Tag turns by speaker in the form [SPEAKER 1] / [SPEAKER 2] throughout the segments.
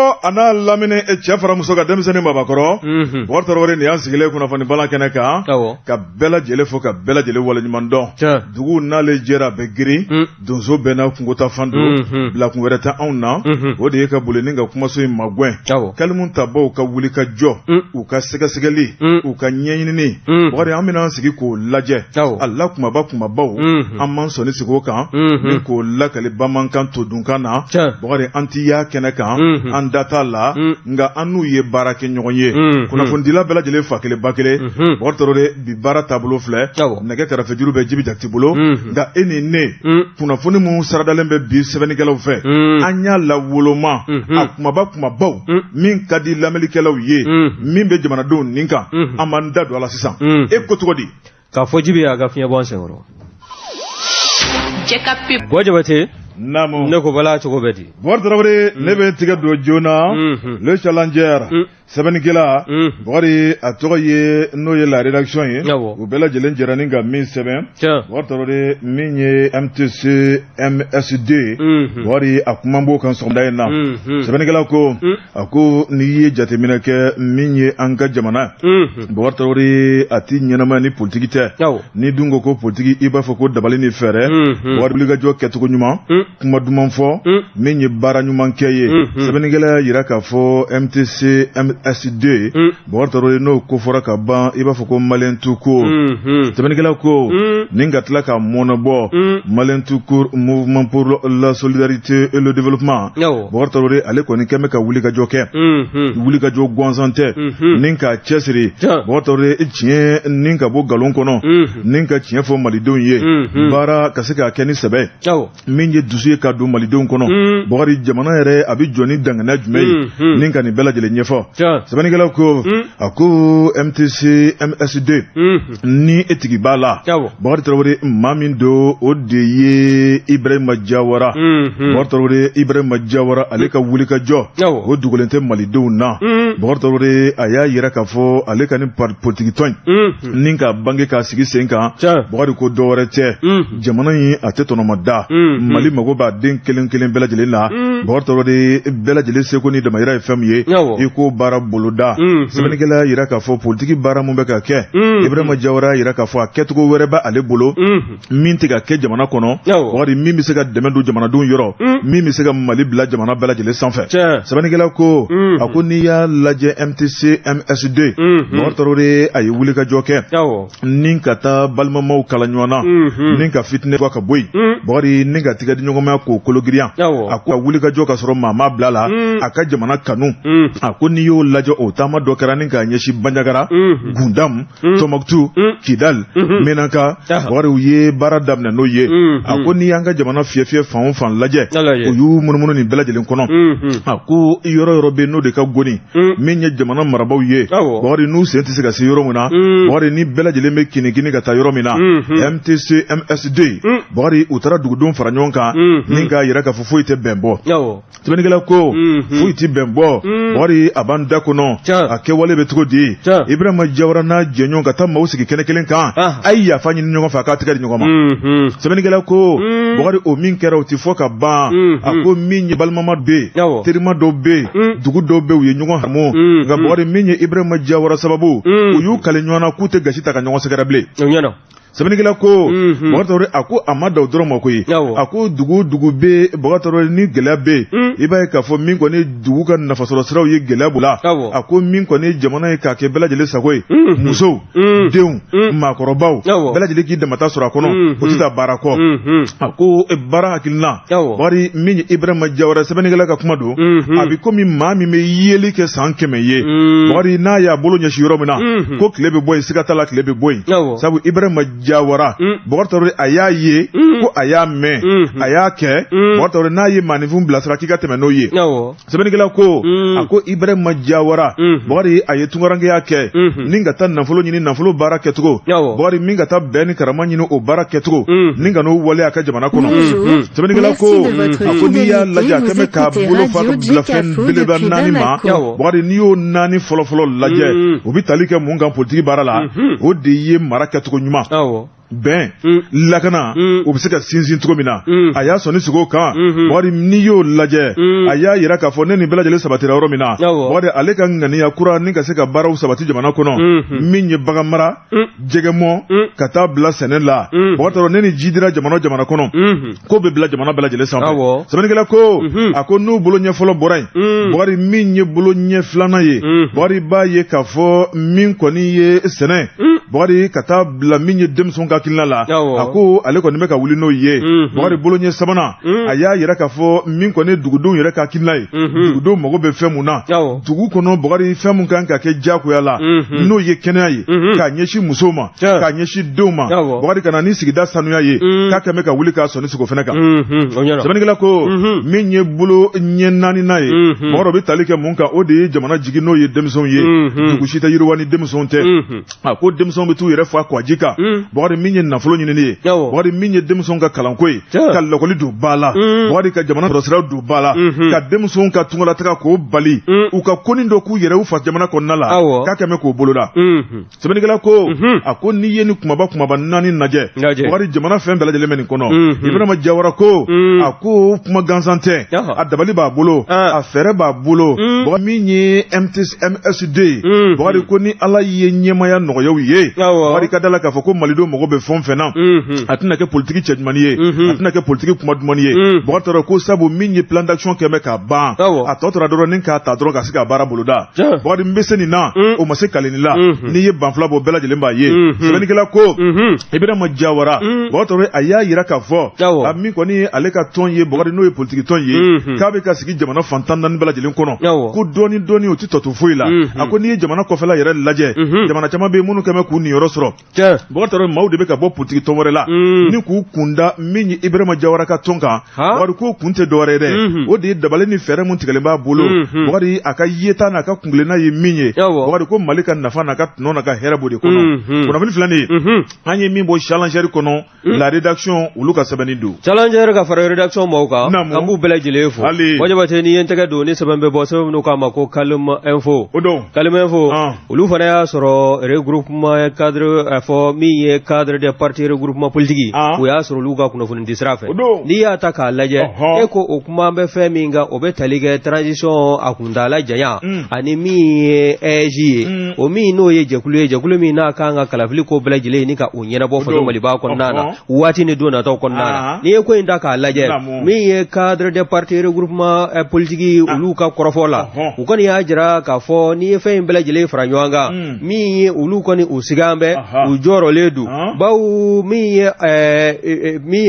[SPEAKER 1] Bamakɔ a n'a lamini, cɛ fara muso ka, denmisɛnnin, babakɔrɔ. Bɔkari Tarawele, nin y'an sigilen kunnafoni bala kɛnɛ kan ka bɛɛ lajɛlen fo, ka bɛɛ lajɛlen waleɲuman dɔn. Dugu n'ale jɛra, a bɛ girin. Donso bɛɛ n'a kungota fan don. Bilakun wɛrɛ tɛ anw na, o de ye ka boli ni ka kumaso in magɛn. Kalimu tabaw ka wuli ka jɔ, u ka sɛgɛsɛgɛli, u ka ɲɛɲinini, Bɔkari, an bɛna an sigi k'o lajɛ. A la kumaba kumabaw, an m'an sɔnni sigi o kan ni k'o lakali bamanankan todunkan na. Bɔkari, an ti y'a kɛnɛ kan, an da t'a la, nka an n'u ye baara kɛ ɲɔgɔn ye. Kunnafonidila bɛɛ lajɛlen fa kelen ba kelen. Bɔkari Tarawele, bi baara taabolo filɛ, nɛgɛ kɛrɛfɛjuru bɛ Jibi Jakite bolo. Nka e ni ne, kunnafoni minnu saradalen bɛ bi sɛbɛnnikɛlaw fɛ, an y'a lawoloma a kumaba kumabaw min ka di lamɛnnikɛlaw ye, min bɛ jamanadenw nin kan, an b'an da don a la sisan. E ko cogo di?
[SPEAKER 2] K'a fɔ Jibi, a ka fiɲɛ bɔ an senkɔrɔ. Bɔ Jabate.
[SPEAKER 1] Naamu.
[SPEAKER 2] Ne ko bala, cogo bɛ di?
[SPEAKER 1] Bɔkari Tarawele, ne bɛ n tigɛ don joona Le Challenger sɛbɛnnikɛla. Bɔkari, a tɔgɔ ye, n'o ye La Rédaction ye, u bɛɛ lajɛlen jɛra ni ka min sɛbɛn, Bɔkari Tarawele, min ye MTC MSD. Bɔkari, a kuma b'o kan sɔgɔmada in na. Sɛbɛnnikɛla ko, a ko n'i ye jateminɛ kɛ, min ye an ka jamana, Bɔkari Tarawele, a ti ɲɛnama ni politiki tɛ. Ni dun ko ko politiki, i b'a fɔ ko dabali ni fɛɛrɛ. Bɔkari, wulikajɔ kɛcogo ɲuman, kuma duman fɔ, min ye baara ɲuman kɛ ye. Sɛbɛnnikɛla y'a jira k'a fɔ MTC MSD, Bɔkari Tarawele, n'o ko fɔra ka ban, i b'a fɔ ko Malien tout court. Sɛbɛnnikɛla ko nin ka tila ka mɔnɔbɔ Malien tout court, Mouvement pour la solidarité et le développement. Bɔkari Tarawele, ale kɔni kɛn bɛ ka wulikajɔ kɛ, wulikajɔ gansan tɛ, ni k'a cɛsiri, Bɔkari Tarawele, tiɲɛ ni ka bɔ nkalon kɔnɔ, ni ka tiɲɛ fɔ malidenw ye, baara ka se k'a kɛ ni sɛbɛ, min ye dusu ye ka don malidenw kɔnɔ. Bɔkari, jamana yɛrɛ a bɛ jɔ ni danganiya jumɛn ye, ni ka nin bɛɛ lajɛlen ɲɛfɔ. Sɛbɛnnikɛla ko, a ko MTC MSD ni e tigi b'a la, Bɔkari Tarawele, maa min don, o de ye Ibrahima Jawara. Bɔkari Tarawele, Ibrahima Jawara, ale ka wulikajɔ, o dogolen tɛ malidenw na. Bɔkari Tarawele, a y'a yira k'a fɔ ale ka ni politiki tɔn in ni ka bange k'a sigi sen kan, Bɔkari, ko dɔwɛrɛ tɛ, jamana in a tɛ tɔnɔma da. Mali mago b'a den kelen kelen bɛɛ lajɛlen na. Bɔkari Tarawele, bɛɛ lajɛlen seko ni damayira ye fɛn min ye, i k'o baara boloda. Sɛbɛnnikɛla y'a yira k'a fɔ politiki baara mun bɛ ka kɛ, Ibrahima Jawara y'a yira k'a fɔ a kɛcogo wɛrɛ bɛ ale bolo min tɛ ka kɛ jamana kɔnɔ, Bɔkari, min bɛ se ka dɛmɛ don jamanadenw yɔrɔ, min bɛ se ka Mali bila jamana bɛɛ lajɛlen sanfɛ. Sɛbɛnnikɛla ko, a ko n'i y'a lajɛ MTC MSD, Bɔkari Tarawele, a ye wulikajɔ kɛ ni ka taa balimamaw kala ɲɔgɔn na, ni ka fitinɛ bɔ ka bɔ yen, Bɔkari, ni ka tigɛ di ɲɔgɔnmaya k'o kologiriya. A ko a wulikajɔ ka sɔrɔ maa ma bila la, a ka jamana kanu. A ko n'i y'o lajɛ, o taama dɔ kɛra ni k'a ɲɛsin Banjagara, Gundam, Tɔnbɔkutu, Kidal, Menaka. Bɔkari, u ye baara daminɛ n'o ye. A ko n'i y'an ka jamana fiyɛ fiyɛ fan o fan lajɛ, u y'u munumunu nin bɛɛ lajɛlen kɔnɔ. A ko yɔrɔ yɔrɔ bɛ yen, n'o de ka goni, min ye jamana marabaaw ye, Bɔkari, n'u sen tɛ se ka se yɔrɔ min na, Bɔkari, ni bɛɛ lajɛlen bɛ kinikini ka taa yɔrɔ min na, MTC MSD, Bɔkari, u taara dugudenw fara ɲɔgɔn kan ni k'a yira k'a fɔ foyi tɛ bɛn bɔ. Sɛbɛnnikɛla ko foyi tɛ bɛn bɔ. Bɔkari, a b'an da kɔnɔ, a kɛwale bɛ cogo di? Ibrahima Jawara n'a jɛɲɔgɔn ka taa maaw sigi kɛnɛ kelen kan, a ye yafa ɲini ɲɔgɔn fɛ, a k'a tɛgɛ di ɲɔgɔn ma. Sɛbɛnnikɛla ko, Bɔkari, o min kɛra, o tɛ fɔ ka ban. A ko min ye balimama bɛ yen, terima dɔw bɛ yen, dugu dɔw bɛ yen, u ye ɲɔgɔn hamu. Nka Bɔkari, min ye Ibrahima Jawara sababu, u y'u kali ɲɔgɔn na k'u tɛ gasi ta ka ɲɔgɔn sɛgɛrɛ bilen. Sɛbɛnnikɛla ko, Bɔkari Tarawele, a ko a ma da o dɔrɔn ma koyi. A ko dugu o dugu bɛ, Bɔkari Tarawele, ni gɛlɛya bɛ yen, i b'a ye k'a fɔ min kɔni dugu ka nafasɔrɔ siraw ye, gɛlɛya b'o la. A ko min kɔni jamana ye k'a kɛ bɛɛ lajɛlen sago ye, musow, denw, maakɔrɔbaw, bɛɛ lajɛlen k'i damata sɔrɔ a kɔnɔ, o tɛ taa baara kɔ. A ko baara hakilina, Bɔkari, min ye Ibrahima Jawara, sɛbɛnnikɛla ka kuma don, a bɛ komi maa min bɛ yeli kɛ san 100 ye, Bɔkari, n'a y'a bolo ɲɛsin yɔrɔ min na ko tile bɛ bɔ yen, siga t'a la, tile bɛ bɔ yen. Sabu Ibrahima Jawara, Bɔkari Tarawele, a y'a ye ko a y'a mɛn, a y'a kɛ. Bɔkari Tarawele, n'a ye maaninfin bilasira k'i ka tɛmɛ n'o ye. Sɛbɛnnikɛla ko, a ko Ibrahima Jawara, Bɔkari, a ye tunkarankeya kɛ ni ka taa nafolo ɲini, nafolo baara kɛcogo, Bɔkari, min ka taa bɛn ni karama ɲini, o baara kɛcogo, ni ka n'o waleya a ka jamana kɔnɔ. Sɛbɛnnikɛla ko, a ko n'i y'a lajɛ, a kɛmɛ k'a bolo fa ka bila fɛn belebele naani ma. Bɔkari, n'i y'o naani fɔlɔfɔlɔ lajɛ, o bɛ tali kɛ mun kan politiki baara la? O de ye mara kɛcogo ɲuman. Bɛn, lakana, o bɛ se ka sinsin cogo min na, a y'a sɔnni sigi o kan. Bakari, n'i y'o lajɛ, a y'a yira k'a fɔ ne nin bɛɛ lajɛlen sabatira yɔrɔ min na, Bakari, ale ka ŋaniya kura ni ka se ka baaraw sabati jamana kɔnɔ, min ye bagan mara, jɛgɛmɔ, ka taa bila sɛnɛ la. Bakari, ne ni ji dira jamana o jamana kɔnɔ, ko bɛ bila jamana bɛɛ lajɛlen sanfɛ. Sɛbɛnnikɛla ko, a ko n'u bolo ɲɛ fɔlɔ bɔra yen, Bakari, min ye bolo ɲɛ filanan ye, Bakari, b'a ye k'a fɔ min kɔni ye sɛnɛ, Bakari, ka taa bila min ye denmisɛnw ka hakilina la, a ko ale kɔni bɛ ka wuli n'o ye. Bakari, bolo ɲɛ sabanan, a y'a yira k'a fɔ min kɔni ye dugudenw yɛrɛ ka hakilina ye, dugudenw mago bɛ fɛn mun na dugu kɔnɔ, Bakari, fɛn mun kan ka kɛ diyagoya la, n'o ye kɛnɛya ye, k'a ɲɛsin musow ma, k'a ɲɛsin denw ma, Bakari, ka na ni sigida sanuya ye, k'a kɛn bɛ ka wuli k'a sɔnni sigi o fana kan. Sɛbɛnnikɛla ko, min ye bolo ɲɛ naaninan ye, Bakari, o bɛ tali kɛ mun kan? O de ye jamana jigi, n'o ye denmisɛnw ye. Dugu si tɛ yiriwa ni denmisɛnw tɛ. A ko denmisɛnw bɛ t'u yɛrɛ fa kwaji kan. Bakari, min ye nafolo ɲinini ye, Bakari, min ye denmisɛnw ka kalanko ye, ka lakɔli don ba la, Bakari, ka jamana sɔrɔsiraw don ba la, ka denmisɛnw ka tungalataga k'o bali, u ka konin dɔ k'u yɛrɛ u fa jamana kɔnɔna la, k'a kɛn bɛ k'o boloda. Sɛbɛnnikɛla ko, a ko n'i ye nin kumaba kumaba naani lajɛ, Bakari, jamana fɛn bɛɛ lajɛlen bɛ nin kɔnɔ. Ibrahima Jawara ko, a ko kuma gansan tɛ, a dabali b'a bolo, a fɛɛrɛ b'a bolo. Bakari, min ye MSD ye, Bakari, ko ni Ala ye ɲɛmaya nɔgɔya u ye, Bakari, ka da la k'a fɔ ko malidenw mago bɛ fɛn o fɛn na, a tɛna kɛ politiki cɛɲumanni ye, a tɛna kɛ politiki kuma dumanni ye. Bakari, ko sabu min ye plan d'action kɛ bɛ ka ban, a tɔ tora dɔrɔn ni k'a ta dɔrɔn ka se ka baara boloda. Bakari, n bɛ se nin na, o ma se kaleni la. N'i ye banfula bɔ, bɛɛ lajɛlen b'a ye. Sɛbɛnnikɛla ko, Ibrahima Jawara, Bakari, a y'a yira k'a fɔ a min kɔni ye ale ka tɔn ye, Bakari, n'o ye politiki tɔn ye, k'a bɛ ka sigi jamana fan 14 bɛɛ lajɛlen kɔnɔ, ko dɔɔni dɔɔni, o tɛ tɔ to foyi la. A ko n'i ye jamana kɔfɛla yɛrɛ lajɛ, jamana caman bɛ yen minnu kɛn bɛ k'u niyɔrɔ sɔrɔ. Bakari, maaw de bɛ ka bɔ politiki tɔn wɛrɛ la ni k'u kunda min ye Ibrahima Jawara ka tɔn kan. Bakari, ko kun tɛ dɔwɛrɛ ye dɛ, o de ye dabali ni fɛɛrɛ mun tigɛlen b'a bolo. Bakari, a ka yeta n'a ka kuntilenna ye min ye, Bakari, ko Mali ka nafa n'a ka tɔnɔ n'a ka hɛrɛ b'o de kɔnɔ. Kunnafoni filɛ nin ye, an ye min bɔ Challenger kɔnɔ, la rédaction, olu ka sɛbɛnni don.
[SPEAKER 2] Challenger ka fara rédaction maaw kan, an b'u bɛɛ lajɛlen fo. Jabate, n'i ye n tɛgɛ don ni sɛbɛn bɛ bɔ, sɛbɛn minnu k'a ma ko Kaleem Info.
[SPEAKER 1] O don.
[SPEAKER 2] Kaleem Info, olu fana y'a sɔrɔ regroupement cadre, a fɔ min ye cadre des partis regroupement politique, o y'a sɔrɔ olu ka kunnafoni di sira fɛ. N'i y'a ta k'a lajɛ, e ko o kuma bɛ fɛn min kan, o bɛ tali kɛ transition a kuntaala janya ani min ye AIGE ye, o min n'o ye jɛkulu ye, jɛkulu min n'a kan ka kalafili ko bɛɛ lajɛlen ni ka o ɲɛnabɔ faso Maliba kɔnɔna na waati ni don nataw kɔnɔna na. N'i ye ko in ta k'a lajɛ, min ye cadre des partis regroupement politique, olu ka kɔrɔfɔ la, u kɔni y'a jira k'a fɔ n'i ye fɛn in bɛɛ lajɛlen fara ɲɔgɔn kan, min ye olu kɔni u sigan bɛ, u jɔrɔlen don, bawo min ye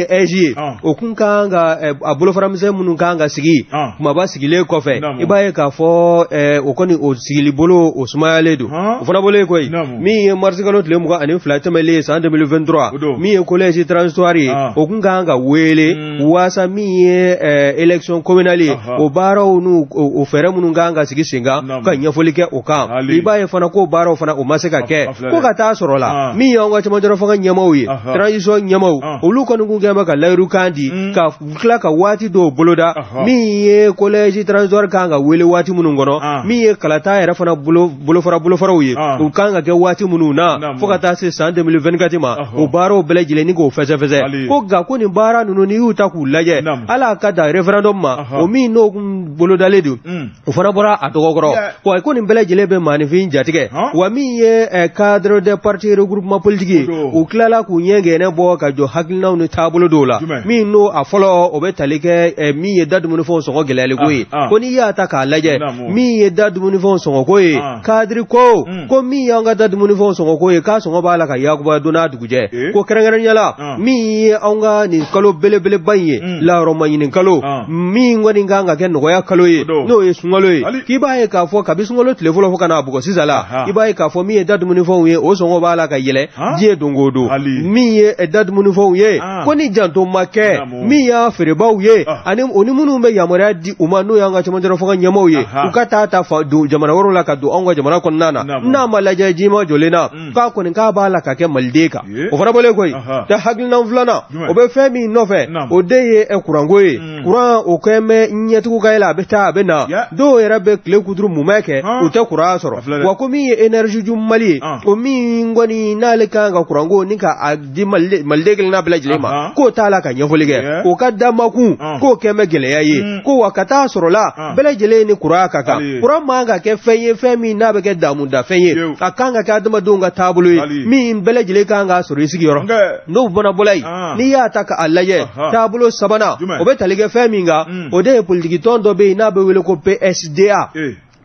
[SPEAKER 2] AIGE ye, o kun kan ka a bolofaramisɛn minnu kan ka sigi kumaba sigilen kɔfɛ, i b'a ye k'a fɔ o kɔni o sigili bolo o sumayalen don. O fana bɔlen koyi, min ye marisikalo tile 22 tɛmɛlen san 2023, min ye collège transitoire ye, o kun kan ka wele waasa min ye élection communale ye, o baaraw n'u o fɛɛrɛ minnu kan ka sigi sen kan, ka ɲɛfɔli kɛ o kan. I b'a ye fana ko baaraw fana o ma se ka kɛ, ko ka taa sɔrɔ la min y'anw ka cɛmancɛrɔ fanga ɲɛmaaw ye, transition ɲɛmaaw, olu kɔni kun kɛn bɛ ka layiru kan di, ka tila ka waati dɔw boloda, min ye collège transitoire kan ka wele waati minnu kɔnɔ, min ye kalata yɛrɛ fana bolofara bolofaraw ye, u kan ka kɛ waati minnu na fo ka taa se san 2024 ma, o baaraw bɛɛ lajɛlen ni k'o fɛsɛfɛsɛ. Ko nka ko nin baara ninnu, n'i y'u ta k'u lajɛ, ala ka dan référendum ma, o min n'o kun bolodalen don, o fana bɔra a dɔgɔkɔrɔ wa. Ko nin bɛɛ lajɛlen bɛ maaninfin jatigɛ wa. Min ye cadre des partis regroupement politique ye, u tilala k'u ɲɛ gɛnɛ bɔ ka jɔ hakilinaw ni taabolo dɔw la, min n'o a fɔlɔ o bɛ tali kɛ min ye da dumunifɛnw sɔngɔ gɛlɛyaliko ye. Ko n'i y'a ta k'a lajɛ, min ye da dumunifɛnw sɔngɔko ye, cadre ko min y'an ka da dumunifɛnw sɔngɔko ye, k'a sɔngɔ b'a la ka yakuba don n'a dugujɛ. Ko kɛrɛnkɛrɛnnenya la, min ye anw ka nin kalo belebeleba in ye, lahɔrɔma ɲini kalo min kɔni kan ka kɛ nɔgɔya kalo ye, n'o ye sunkalo ye, k'i b'a ye k'a fɔ kabi sunkalo tile fɔlɔ fo ka n'a bugɔ sisan la, i b'a ye k'a fɔ min ye da dumunifɛnw ye, o sɔngɔ b'a la ka yɛlɛ diɲɛ don o don. Min ye da dumunifɛnw ye, ko ni janto ma kɛ, min y'a feerebaaw ye ani o ni minnu bɛ yamaruya di u ma, n'o y'an ka cɛmancɛrɔ fanga ɲɛmaaw ye, u ka taa ta fa don jamana wɛrɛw la ka don anw ka jamana kɔnɔna na, n'a ma lajɛ jima jɔlen na, k'a kɔni k'a b'a la ka kɛ maliden kan. O fana bɔlen koyi, ta hakilina filanan, o bɛ fɛn min nɔfɛ, o de ye kuranko ye. Kuran o kɛn bɛ ɲɛtugu ka yɛlɛ, a bɛ taa a bɛ na, dɔw yɛrɛ bɛ tile kuturu mumɛ kɛ, u tɛ kuran sɔrɔ wa. Ko min ye Énergie du Mali ye, o min Min kɔni n'ale kan ka kuranko ni ka a di maliden kelenna bɛɛ lajɛlen ma, k'o t'a la ka ɲɛfɔli kɛ, k'o ka damakun, k'o kɛn bɛ gɛlɛya ye, ko wa ka taa sɔrɔ la bɛɛ lajɛlen ni kuran ka kan. Kuran man ka kɛ fɛn ye, fɛn min n'a bɛ kɛ damudafɛn ye, a kan ka kɛ adamadenw ka taabolo ye min bɛɛ lajɛlen kan k'a sɔrɔ i sigiyɔrɔ. N'o fana bɔra yen, n'i y'a ta k'a lajɛ, taabolo sabanan, o bɛ tali kɛ fɛn min kan, o de ye politikitɔn dɔ bɛ yen n'a bɛ wele ko PSDA.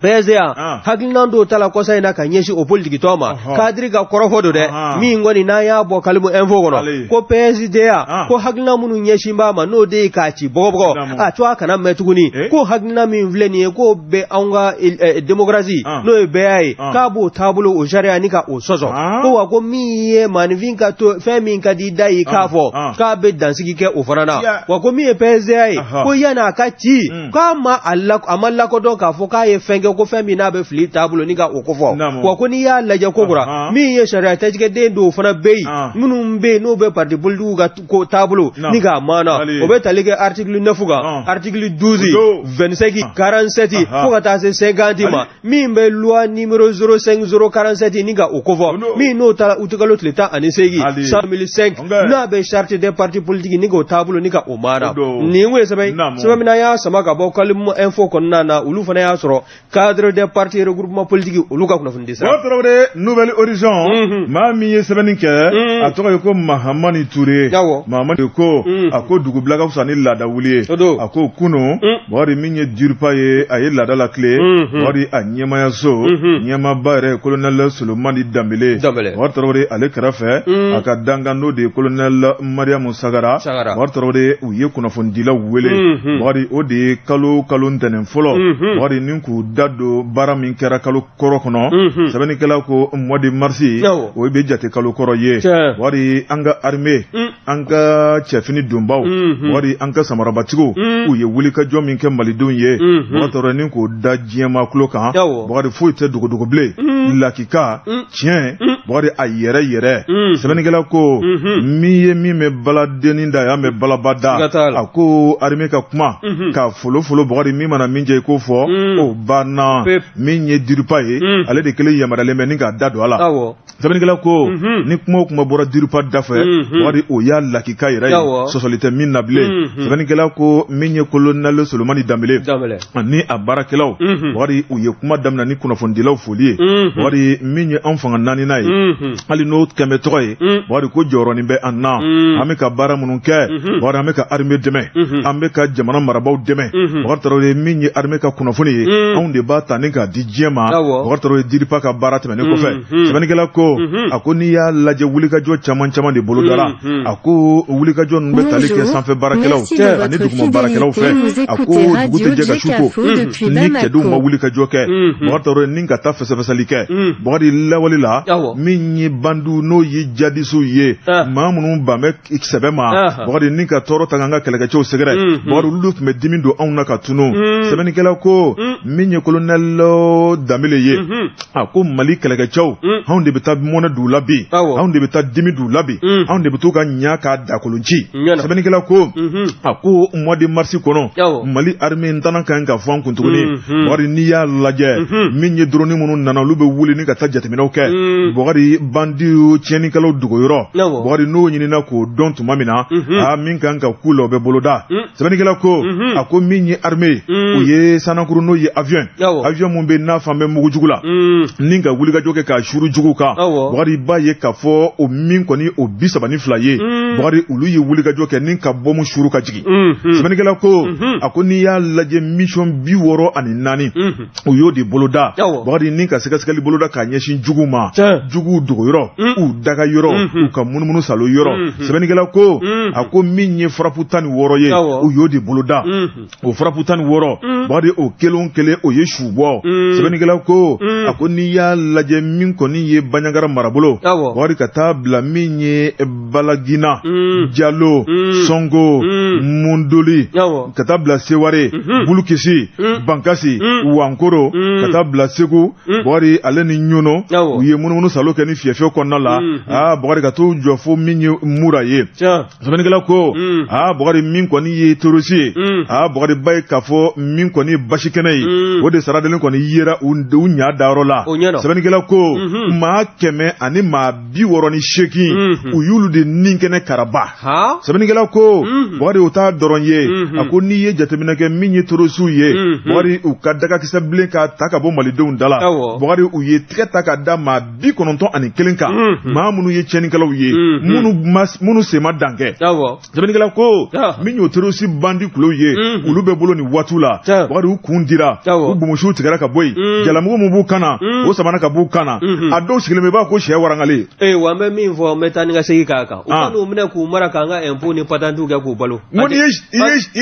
[SPEAKER 2] PSDA hakilina dɔw tala kɔsa in na ka ɲɛsin o politikitɔn ma. Kadiri ka kɔrɔfɔ don dɛ, min kɔni n'an y'a bɔ Kalimu Info kɔnɔ, ko PSDA ko hakilina minnu ɲɛsin b'a ma, n'o de ye k'a ci bɔgɔbɔgɔ, a to a kana mɛn tuguni, ko hakilina min filɛ nin ye, k'o bɛ anw ka démocratie, n'o ye bɛɛya ye, k'a b'o taabolo o sariya ni ka o sɔsɔ, ko wa ko min ye maaninfin ka to fɛn min ka di da ye k'a fɔ, k'a bɛ dansigi kɛ o fana na. Wa ko min ye PSDA ye, ko yanni a ka ci, k'a ma a ma lakodɔn k'a fɔ k'a ye fɛn kɛ, ko fɛn min n'a bɛ fili taabolo ni ka o kofɔ. Wa ko n'i y'a lajɛ ko kura, min ye sariya tɛtigɛden dɔw fana bɛ yen, minnu bɛ yen n'o bɛ parti politikiw ka ko taabolo ni k'a maana, o bɛ tali kɛ article 9 kan, article 12, 25, 47 fo ka taa se 50 ma, min bɛ loi numéro 05047 ni ka o kofɔ, min n'o taara utikalo tile 18 san 2005, n'a bɛ charte des partis politiques ni k'o taabolo ni ka o maana. Nin kun ye sɛbɛn sɛbɛn min y'a sama ka bɔ Kalimu Info kɔnɔna na, olu fana y'a sɔrɔ cadre des partis regroupement politique olu ka kunnafoni di sira.
[SPEAKER 1] O Tarawele, Nouvel Horizon, maa min ye sɛbɛnni kɛ, a tɔgɔ ye ko Mahamani Ture. Mahamani ko, a ko dugubila ka fisa ni laada wuli ye. A ko kunun, Bakari, min ye DIRPA ye, a ye laada la tile. Bakari, a ɲɛmayaso ɲɛmaaba yɛrɛ, colonel Solomani Danbele. Bakari Tarawele, ale kɛrɛfɛ, a ka dankan n'o de ye colonel Mariamu Sagara. Bakari Tarawele, u ye kunnafonidilaw wele. Bakari, o de ye kalo kalo ntɛnɛn fɔlɔ, Bakari, ni k'u da don baara min kɛra kalo kɔrɔ kɔnɔ. Sɛbɛnnikɛla ko mois de mars, o bɛ jate kalo kɔrɔ ye. Bakari, an ka armée, an ka cɛfini donbaw, Bakari, an ka samarabatigiw, u ye wulikajɔ min kɛ malidenw ye, Bakari Tarawele, ni k'o da diɲɛmaa tulo kan. Bakari, foyi tɛ dogodogo bilen, lakika tiɲɛ, Bakari, a yɛrɛ yɛrɛ. Sɛbɛnnikɛla ko min ye min bɛ baladennin da, y'a mɛn balaba da. A ko armée ka kuma ka folo folo, Bakari, min mana min jɛ i k'o fɔ, o banna. Min ye DIRPA ye, ale de kelen yamaruyalen bɛ ni k'a da don a la. Sɛbɛnnikɛla ko ni kuma o kuma bɔra DIRPA da fɛ, Bakari, o y'a lakika yɛrɛ ye, sɔsɔli tɛ min na bilen. Sɛbɛnnikɛla ko min ye colonel Solomani Danbele ani a baarakɛlaw, Bakari, u ye kuma daminɛ ni kunnafonidilaw foli ye. Bakari, min ye anw fanga naaninan ye, hali n'o kɛmɛ tɔgɔ ye, Bakari, ko jɔyɔrɔnin bɛ an na. An bɛ ka baara minnu kɛ, Bakari, an bɛ ka armée dɛmɛ, an bɛ ka jamana marabaaw dɛmɛ. Bakari Tarawele, min ye armée ka kunnafoni ye, anw de b'a ta ni k'a di diɲɛ ma. Bakari Tarawele, DIRPA ka baara tɛmɛnen kɔfɛ, sɛbɛnnikɛla ko, a ko n'i y'a lajɛ, wulikajɔ caman caman de bolodara. A ko wulikajɔ ninnu bɛ tali kɛ sanfɛ baarakɛlaw ani duguma baarakɛlaw fɛ. A ko dugu tɛ jɛ ka su ko ni cɛdenw ma wulikajɔ kɛ, Bakari Tarawele, ni ka taa fɛsɛfɛsɛli kɛ. Bakari, lawale la, min ye bandiw, n'o ye jadisiw ye, maa minnu ban bɛ sɛbɛ ma, Bakari, ni ka tɔɔrɔ ta k'an ka kɛlɛkɛcɛw sɛgɛrɛ, Bakari, olu tun bɛ dimi don anw na ka tunu. Sɛbɛnnikɛla ko min ye colonel Danbele ye, a ko Mali kɛlɛkɛcɛw, anw de bɛ taa mɔnɛ d'u la bi, anw de bɛ taa dimi d'u la bi, anw de bɛ t'u ka ɲa k'a dakolon ci. Sɛbɛnnikɛla ko, a ko mois de mars kɔnɔ, Mali armée ntana kan ka fɔ an kun tuguni. Bakari, n'i y'a lajɛ, min ye drone minnu nana, olu bɛ wuli ni ka taa jateminɛw kɛ. Bakari, bandiw tiɲɛnikɛlaw dogoyɔrɔ, Bakari, n'o ɲinina k'o dɔn tuma min na, a min kan ka k'u la, o bɛ boloda. Sɛbɛnnikɛla ko, a ko min ye armée, o ye sanankuru, n'o ye avion, avion mun bɛ n'a fan bɛ mugujugu la, ni ka wulikajɔ kɛ k'a suru jugu kan. Bakari, b'a ye k'a fɔ o min kɔni o 32 ye, Bakari, olu ye wulikajɔ kɛ ni ka bɔmu suru ka jigin. Sɛbɛnnikɛla ko, a ko n'i y'a lajɛ, mission 64, u y'o de boloda. Bakari, ni ka sɛgɛsɛgɛli boloda k'a ɲɛsin juguw ma, juguw dogoyɔrɔ, u daga yɔrɔ, u ka munumunu salo yɔrɔ. Sɛbɛnnikɛla ko, a ko min ye frappe 16 ye, u y'o de boloda. O frappe 16, Bakari, o kelen o kelen, o ye su bɔ. Sɛbɛnnikɛla ko, a ko n'i y'a lajɛ, min kɔni ye Banjagara marabolo, Bakari, ka taa bila min ye Balagina, Jalo, Sɔngo, Mundoli, ka taa bila Seware, Bulukisi, Bankasi, Wankoro, ka taa bila Segu, Bakari, ale ni Ɲɔnɔ, u ye munumunu salo. kɛ ni fiyɛfiyɛ kɔnɔna la. Aa Bukari, ka t'u jɔ fo min ye Mura ye. Sɛbɛnnikɛla ko, aa Bukari, min kɔni ye terroriste ye, aa Bukari, ba ye k'a fɔ min kɔni ye basi kɛnɛ ye, o de saradelen kɔni yera u ɲa dayɔrɔ la. Sɛbɛnnikɛla ko, maa 168, u y'olu de ni kɛnɛ karaba. Sɛbɛnnikɛla ko, Bukari, o t'a dɔrɔn ye. A ko n'i ye jateminɛ kɛ, min ye terroristew ye, Bukari, u ka dagakisɛ bilen k'a ta ka bɔ malidenw da la. Bukari, u ye tigɛ ta ka da maa 91 kan, maa minnu ye tiɲɛnikɛlaw ye, minnu sen ma dan kɛ. Sɛbɛnnikɛla ko, min y'o terroriste bandi kulow ye, olu bɛ bolo nin waati la. Bukari, u kun dira, u bonbonsiw tigɛra ka bɔ yen, jalamugu min b'u kan na, o samana ka b'u kan na. A dɔw sigilen bɛ, b'a ko sɛ warangalen.
[SPEAKER 2] Ee wa, an bɛ min fɔ, n bɛ taa ni ka segin k'a kan, u ka n'u minɛ k'u mara k'an ka impôt ni patente kɛ k'u balo.
[SPEAKER 1] N ko n'i ye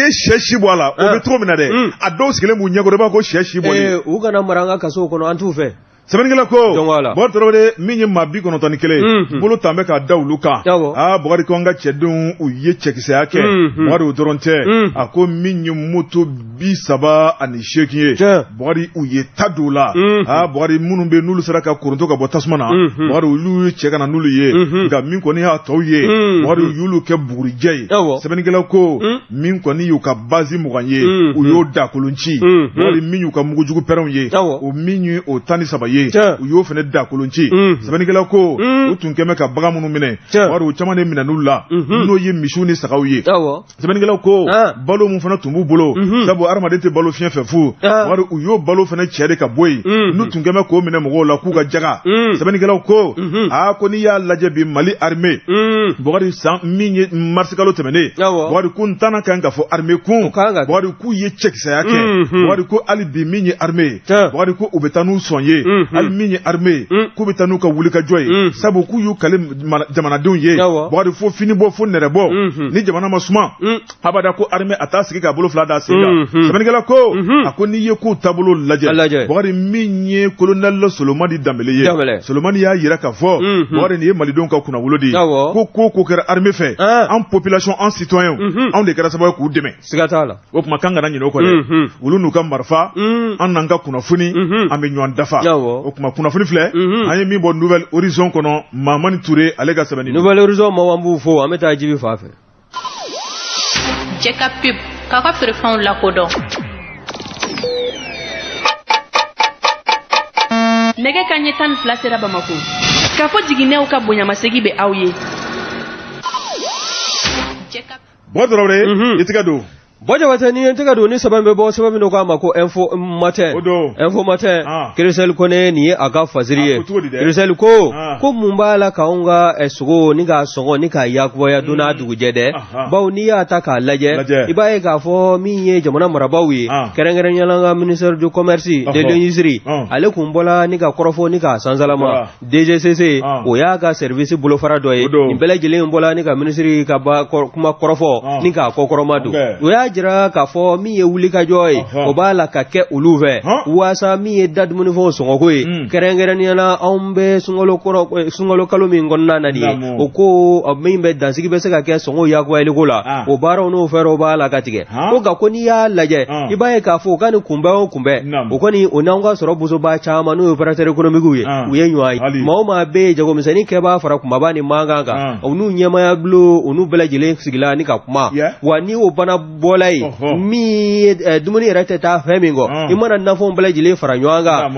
[SPEAKER 1] sɛ si bɔ a la, o bɛ cogo min na dɛ, a dɔw sigilen b'u ɲɛkɔrɔ, i b'a ko sɛ si bɔlen.
[SPEAKER 2] U kana mara an ka kasow kɔnɔ, an t'u fɛ.
[SPEAKER 1] Sɛbɛnnikɛla ko, Bukari Tarawele, min ye maa 91, bolo tan bɛ k'a da olu kan. Aa Bukari ko an ka cɛdenw, u ye cɛkisɛya kɛ. Bukari, o dɔrɔn tɛ. A ko min ye moto 38 ye, Bukari, u ye ta don u la. Aa Bukari, minnu bɛ n'olu sera ka koronto ka bɔ tasuma na, Bukari, olu ye cɛ ka na n'olu ye. Nka min kɔni y'a tɔw ye, Bukari, u y'olu kɛ bugurijɛ ye. Sɛbɛnnikɛla ko, min kɔni y'u ka base 20 ye, u y'o dakolon ci. Bukari, min y'u ka mugujugu pɛrɛnw ye, o min ye o 13 ye, u y'o fana dakolon ci. Sɛbɛnnikɛla ko, u tun kɛmɛ ka bagan minnu minɛ, Bukari, u caman de minɛn'u la, n'o ye misiw ni sagaw ye. Sɛbɛnnikɛlaw ko, balo min fana tun b'u bolo, sabu hadamaden tɛ balo fiɲɛ fɛ fu, Bukari, u y'o balo fana cɛ de ka bɔ yen, n'u tun kɛmɛ k'o minɛ mɔgɔw la k'u ka jaga. Sɛbɛnnikɛlaw ko, aa ko n'i y'a lajɛ bi, Mali armée, Bukari, san min ye marisikalo tɛmɛnen, Bukari, ko n tanna kan ka fɔ armée kun, Bukari, k'u ye cɛkisɛya kɛ. Bukari ko hali bi, min ye armée ye, Bukari, ko u bɛ taa n'u sɔn ye. Hali min ye armée ye, k'u bɛ taa n'u ka wulikajɔ ye, sabu k'u y'u kale jamanadenw ye. Bukari, fo fini bɔ, fo nɛrɛ bɔ, ni jamana ma suma abada, ko armée a t'a sigi k'a bolo fila da sen kan. Sɛbɛnnikɛla ko, a ko n'i ye kow taabolo lajɛ, Bukari, min ye colonel Solomani Danbele ye, Solomani y'a yira k'a fɔ, Bukari, nin ye malidenw ka kunnawolo de ye. Ko kɛra armée fɛ, an population, an citoyen, anw de kɛra sababu ye k'u dɛmɛ.
[SPEAKER 2] Siga t'a la.
[SPEAKER 1] O tuma k'an kana ɲinɛ o kɔ dɛ. Olu n'u ka marifa, an n'an ka kunnafoni, an bɛ ɲɔgɔn dafa. O tuma kunnafoni filɛ, an ye min bɔ Nouvel Horizon kɔnɔ, Mamani Ture, ale ka sɛbɛnni.
[SPEAKER 2] Nouvel Horizon maaw, an b'u fo. An bɛ taa Jibi fan fɛ.
[SPEAKER 3] Jɛ ka pub k'aw ka feerefɛnw lakodɔn.
[SPEAKER 4] Nɛgɛ ka ɲɛ 12 sera Bamako. K'a fɔ jiginɛw ka bonyamasegi bɛ aw ye.
[SPEAKER 1] Bukari Tarawele, i tɛgɛ don.
[SPEAKER 2] Bɔ Jabate, ni ye n tɛgɛ don ni sɛbɛn bɛ bɔ, sɛbɛn min don k'a ma ko Info Matin.
[SPEAKER 1] O don.
[SPEAKER 2] Info Matin, Kirisɛli Kone, nin ye a ka fasiri ye. Kirisɛli ko, ko mun b'a la k'anw ka sogo ni k'a sɔngɔ ni k'a yakubaya don n'a dugujɛ dɛ? Bawo n'i y'a ta k'a lajɛ, i b'a ye k'a fɔ min ye jamana marabaaw ye, kɛrɛnkɛrɛnnenya la an ka ministère du commerce de l'industrie, ale kun bɔla ni ka kɔrɔfɔ ni k'a sansalama. DGCC, o y'a ka service bolofara dɔ ye. Nin bɛɛ lajɛlen bɔla ni ka minisiri ka kuma kɔrɔfɔ ni k'a kɔkɔrɔma don. O y'a jira k'a fɔ min ye wulikajɔ ye, o b'a la ka kɛ olu fɛ, waasa min ye da dumunifɛnw sɔngɔko ye, kɛrɛnkɛrɛnnenya la anw bɛ sunkalo kɔrɔ, sunkalo kalo min kɔnɔna na nin ye, o ko min bɛ dansigi bɛ se ka kɛ sɔngɔ yakubayaliko la, o baaraw n'o fɛɛrɛw b'a la ka tigɛ. Ko nka ko n'i y'a lajɛ, i b'a ye k'a fɔ o ka nin kunbɛn o kunbɛn, o kɔni o n'anw ka sɔrɔ bosoba caman, n'o ye opérateur économique ye, u ye ɲɔgɔn ye. Maa o maa bɛ yen, jagomisɛnnin kɛbaa fara kumaba ni mankan kan, u n'u ɲɛmaya bulon, u n'u bɛɛ lajɛlen sigila ni ka kuma. Wa ni o bana bɔla yen, min ye dumuni yɛrɛ tɛ taa fɛn min kɔ, i mana nafɛnw bɛɛ lajɛlen fara ɲɔgɔn kan,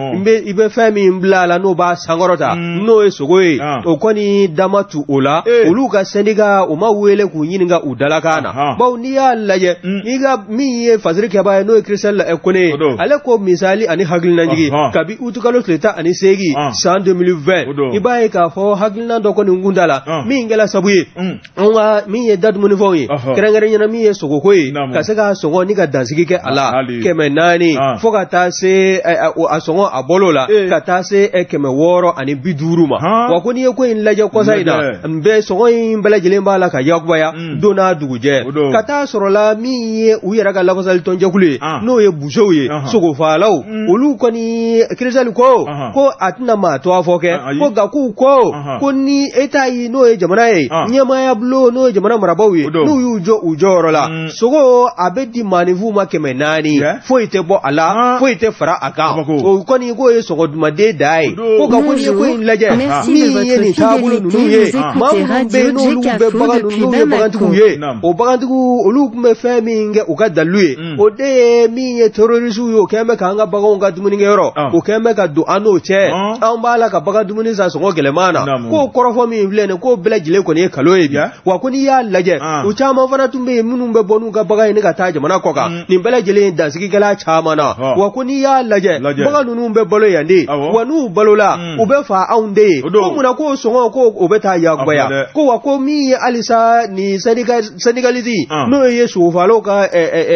[SPEAKER 2] i bɛ fɛn min bila a la n'o b'a sankɔrɔta, n'o ye sogo ye, o kɔni dama tu o la. Olu ka syndicat, o ma wele k'u ɲininka u dalakan na. Bawo n'i y'a lajɛ, n'i ka min ye fasiri kɛbaa ye, n'o ye Christelle Kone ye, ale ko misali ani hakilinajigi, kabi utukalo tile 18 san 2020, i b'a ye k'a fɔ hakilina dɔ kɔni kun da la, min kɛla sabu ye an ka min ye da dumunifɛnw ye, kɛrɛnkɛrɛnnenya min ye sogoko ye, ka se ka sɔngɔ ni ka dansigi kɛ a la 400 fo ka taa se a sɔngɔ a bɔl'o la ka taa se 650 ma. Wa ko n'i ye ko in lajɛ kɔsa in na, n bɛ sɔngɔ in bɛɛ lajɛlen b'a la ka yakubaya don n'a dugujɛ, ka taa sɔrɔ la min ye u yɛrɛ ka lafasali tɔnjɛkulu ye, n'o ye boucherw ye, sogofaalaw, olu kɔni Kirisɛli ko ko a tɛna maa to a fɔ kɛ ko nka k'u ko ko ni État ye, n'o ye jamana ye, ɲɛmaaya bulon, n'o ye jamana marabaaw ye, n'u y'u jɔ u jɔyɔrɔ la, sogo ko a bɛ di maaninfinw ma 400, foyi tɛ bɔ a la, foyi tɛ fara a kan. O kɔni k'o ye sɔngɔ dumaden da ye. Ko nka ko n'i ye ko in lajɛ, min ye nin taabolo ninnu ye, maa minnu bɛ yen n'olu bɛ bagan ninnu, n'u ye bagantigiw ye, o bagantigiw olu tun bɛ fɛn min kɛ u ka dalilu ye, o de ye min ye terrorisiw ye, o kɛlen bɛ k'an ka baganw ka dumunikɛyɔrɔ, o kɛlen bɛ ka don an n'o cɛ, an b'a la ka bagan dumuni san sɔngɔ gɛlɛman na. K'o kɔrɔfɔ min filɛ nin, k'o bɛɛ lajɛlen kɔni ye nkalon ye bi. Wa ko n'i y'a lajɛ, u caman fana tun bɛ yen minnu bɛ bɔ n'u ka bagan ye ni ka taa jamana kɔ kan, nin bɛɛ lajɛlen ye dansigikɛla caman na. Wa ko n'i y'a lajɛ, bagan ninnu bɛ balo yan de, wa n'u balola u bɛ fa anw de ye. Ko munna k'o sɔngɔ ko o bɛ taa yakubaya? Ko wa ko min ye halisa nin syndicaliste, n'o ye sogofalaw ka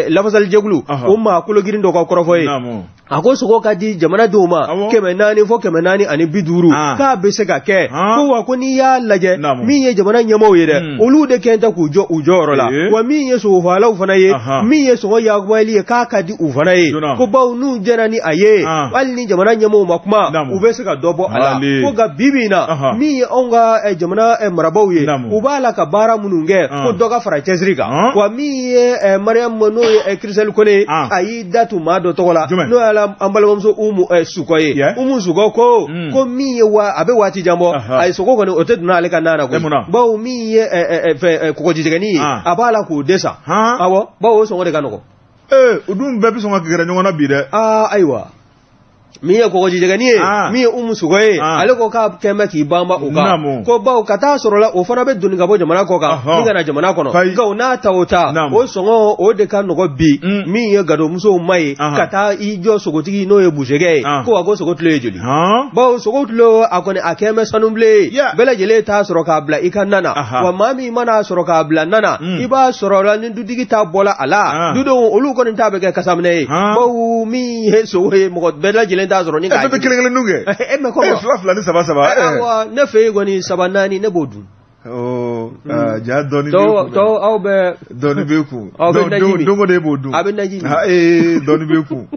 [SPEAKER 2] lafasalijɛkulu, o maa kologirin dɔ ka kɔrɔfɔ ye, a ko sogo ka di jamanadenw ma 400 fo 450, k'a bɛ se ka kɛ. Ko wa ko n'i y'a lajɛ, min ye jamana ɲɛmaaw ye dɛ, olu de kɛn tɛ k'u jɔ u jɔyɔrɔ la. Wa min ye sogofalaw fana ye, min ye sɔngɔ yakubayali ye, k'a ka di u fana ye. Ko bawo n'u jɛra ni a ye, hali ni jamana ɲɛmaaw ma kuma, u bɛ se ka dɔ bɔ a la. Ko nka bi bi in na, min ye anw ka jamana marabaaw ye, u b'a la ka baara minnu kɛ, ko dɔ ka fara cɛsiri kan. Wa min ye Mariam, n'o ye Christelle Kone ye, a y'i da tu maa dɔ tɔgɔ la, n'o y'ala an balimamuso Umu Sukɔ ye. Umu Sukɔ ko ko min ye wa a bɛ waati jan bɔ, a ye sogo kɔni o tɛ donna ale ka nan na koyi, bawo min ye fɛ kɔgɔjijɛgɛnin ye, a b'a la k'o de san. Awɔ, bawo o sɔngɔ de ka nɔgɔn.
[SPEAKER 1] Ee, o dun bɛɛ bɛ sɔn ka gɛrɛ ɲɔgɔn na bi dɛ.
[SPEAKER 2] Aa, ayiwa, min ye kɔgɔjijɛgɛnin ye, min ye Umu Sukɔ ye, ale ko k'a kɛn bɛ k'i banba o kan, ko bawo ka taa sɔrɔ la o fana bɛ doni ka bɔ jamana kɔ kan ni ka na jamana kɔnɔ. Nka o n'a ta o ta, o sɔngɔ o de ka nɔgɔ bi min ye gadomusow ma ye ka taa i jɔ sogotigi, n'o ye busekɛ ye. Ko wa ko sogo kilo ye joli? Bawo sogo kilo a kɔni a kɛn bɛ sanubilen ye, bɛɛ lajɛlen t'a sɔrɔ k'a bila i ka na na. Wa maa min man'a sɔrɔ k'a bila na na, i b'a sɔrɔ la ni dutigi ta bɔla a la, dudenw olu kɔni ta bɛ kɛ kasaminɛ ye, bawo min ye sogo ye, mɔgɔ bɛɛ lajɛlen t'a sɔrɔ ni k'a
[SPEAKER 1] bɛɛ bɛ kelen kelen dun kɛ.
[SPEAKER 2] E mɛ kɔmi
[SPEAKER 1] 2 2 ni 3 3.
[SPEAKER 2] Awa, ne fɛ yen kɔni 3 4 ne b'o dun.
[SPEAKER 1] Ja dɔɔni b'e kun.
[SPEAKER 2] Tɔw aw bɛ.
[SPEAKER 1] Dɔɔni b'e kun.
[SPEAKER 2] Aw bɛ naji min.
[SPEAKER 1] Don o don e b'o dun.
[SPEAKER 2] A bɛ naji min.
[SPEAKER 1] Ee, dɔɔni b'e kun.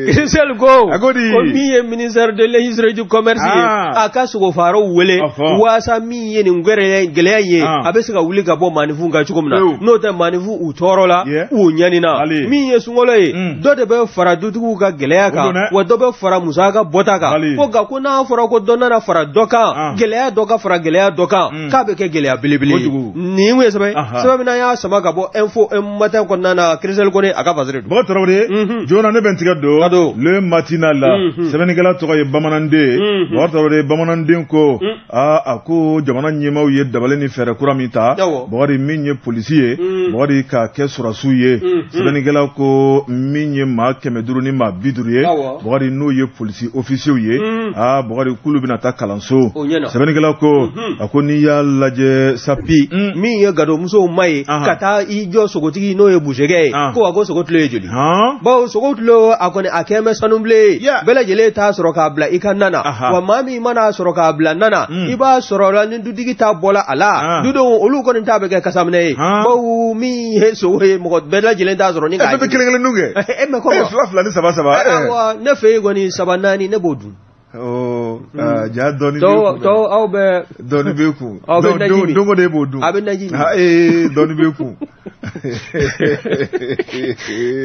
[SPEAKER 2] Christelle ko ko min ye ministère de l'industrie du commerce ye, a ka sogofaraw wele waasa min ye nin gɛlɛya ye, a bɛ se ka wuli ka bɔ maaninfinw kan cogo min na, n'o tɛ maaninfinw u tɔɔrɔ la, u ɲanina. Min ye sunkalo ye, dɔ de bɛ fara dutigiw ka gɛlɛya kan, wa dɔ bɛ fara musaka bɔta kan. Ko nka ko n'a fɔra ko dɔ nana fara dɔ kan, gɛlɛya dɔ ka fara gɛlɛya dɔ kan, k'a bɛ kɛ gɛlɛya belebele ye. Nin ye sɛbɛn sɛbɛn min n'an y'a sama ka bɔ Info Matin kɔnɔna na, Christelle Kone a ka fasiri don.
[SPEAKER 1] Bɔkari Tarawele, joona ne bɛ n tigɛ don Le Matinal la, sɛbɛnnikɛla tɔgɔ ye Bamananden. Bɔkari Tarawele, Bamananden ko aa, a ko jamana ɲɛmaaw ye dabali ni fɛɛrɛ kura min ta, Bɔkari, min ye polisi ye, Bɔkari, k'a kɛ sɔrɔdasiw ye. Sɛbɛnnikɛla ko min ye maa 500 ni maa 50 ye, Bɔkari, n'o ye polisi ofisiyew ye, aa Bɔkari, k'olu bɛna taa kalanso. Sɛbɛnnikɛla ko a ko n'i y'a lajɛ sa
[SPEAKER 2] bi, min ye gadomusow ma ye ka taa i jɔ sogotigi, n'o ye busekɛ ye, ko wa ko sogo kilo ye joli? Bawo sogo kilo a kɔni a kɛn bɛ sanubilen ye, bɛɛ lajɛlen t'a sɔrɔ k'a bila i ka na na. Wa maa min man'a sɔrɔ k'a bila na na, i b'a sɔrɔ la ni dutigi ta bɔla a la, dudenw olu kɔni ta bɛ kɛ kasaminɛ ye, bawo min ye sogo ye, mɔgɔ bɛɛ lajɛlen t'a sɔrɔ ni
[SPEAKER 1] k'a bɛɛ bɛ kelen kelen dun kɛ.
[SPEAKER 2] E mɛ kɔmi
[SPEAKER 1] 2 2 ni 3 3.
[SPEAKER 2] Awa, ne fɛ yen kɔni 3 4 ne b'o dun.
[SPEAKER 1] Ja dɔɔni b'e kun.
[SPEAKER 2] Tɔw aw bɛ.
[SPEAKER 1] Dɔɔni b'e kun.
[SPEAKER 2] Aw bɛ naji min.
[SPEAKER 1] Don o don e b'o dun.
[SPEAKER 2] A bɛ naji min.
[SPEAKER 1] Ee, dɔɔni b'e kun.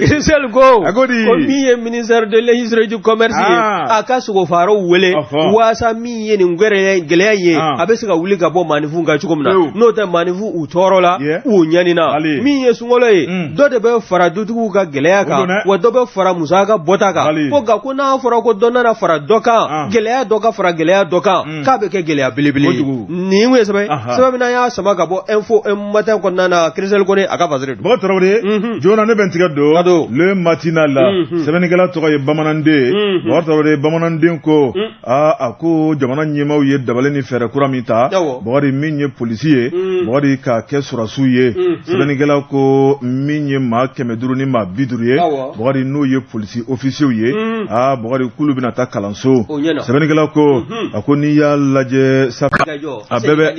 [SPEAKER 2] Christelle ko ko min ye ministère de l'industrie du commerce ye, a ka sogofaraw wele waasa min ye nin gɛlɛya ye, a bɛ se ka wuli ka bɔ maaninfinw kan cogo min na, n'o tɛ maaninfinw u tɔɔrɔ la, u ɲanina. Min ye sunkalo ye, dɔ de bɛ fara dutigiw ka gɛlɛya kan, wa dɔ bɛ fara musaka bɔta kan. Ko nka ko n'a fɔra ko dɔ nana fara dɔ kan, gɛlɛya dɔ ka fara gɛlɛya dɔ kan, k'a bɛ kɛ gɛlɛya belebele ye. Nin ye sɛbɛn sɛbɛn min n'an y'a sama ka bɔ Info Matin kɔnɔna na, Christelle Kone a ka fasiri don.
[SPEAKER 1] Bɔkari Tarawele, joona ne bɛ n tigɛ don Le Matinal la, sɛbɛnnikɛla tɔgɔ ye Bamananden. Bɔkari Tarawele, Bamananden ko aa, a ko jamana ɲɛmaaw ye dabali ni fɛɛrɛ kura min ta, Bɔkari, min ye polisi ye, Bɔkari, k'a kɛ sɔrɔdasiw ye. Sɛbɛnnikɛla ko min ye maa 500 ni maa 50 ye, Bɔkari, n'o ye polisi ofisiyew ye, aa Bɔkari, k'olu bɛna taa kalanso. Sɛbɛnnikɛla ko a ko n'i y'a lajɛ sa, a bɛɛ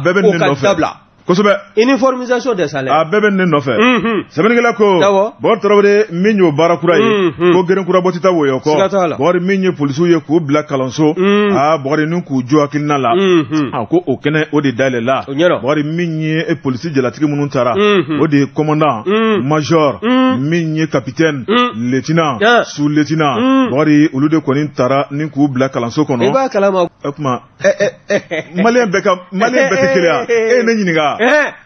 [SPEAKER 1] bɛ nin nɔfɛ. Kosɛbɛ.
[SPEAKER 2] Uniformisation des salaires.
[SPEAKER 1] A bɛɛ bɛ ne nɔfɛ. Sɛbɛnnikɛla ko.
[SPEAKER 2] Awɔ.
[SPEAKER 1] Bɔkari Tarawele min y'o baara kura ye. Ko geren kura bɔ tɛ taa wɔyɔ kɔ.
[SPEAKER 2] Siga t'a la.
[SPEAKER 1] Bɔkari min ye polisiw ye k'u bila kalanso. Aa Bɔkari ni k'u jɔ hakilina la. A ko o kɛnɛ o de dayɛlɛla.
[SPEAKER 2] O ɲɛna.
[SPEAKER 1] Bɔkari min ye polisi jalatigi minnu taara. O de ye commandant. Major. Min ye capitaine. Lieutenant. Sous lieutenant. Bɔkari olu de kɔni taara ni k'u bila kalanso kɔnɔ.
[SPEAKER 2] I b'a kalama.
[SPEAKER 1] O tuma maliyɛn bɛɛ ka maliyɛn bɛɛ tɛ kelen ye e ye ne ɲininka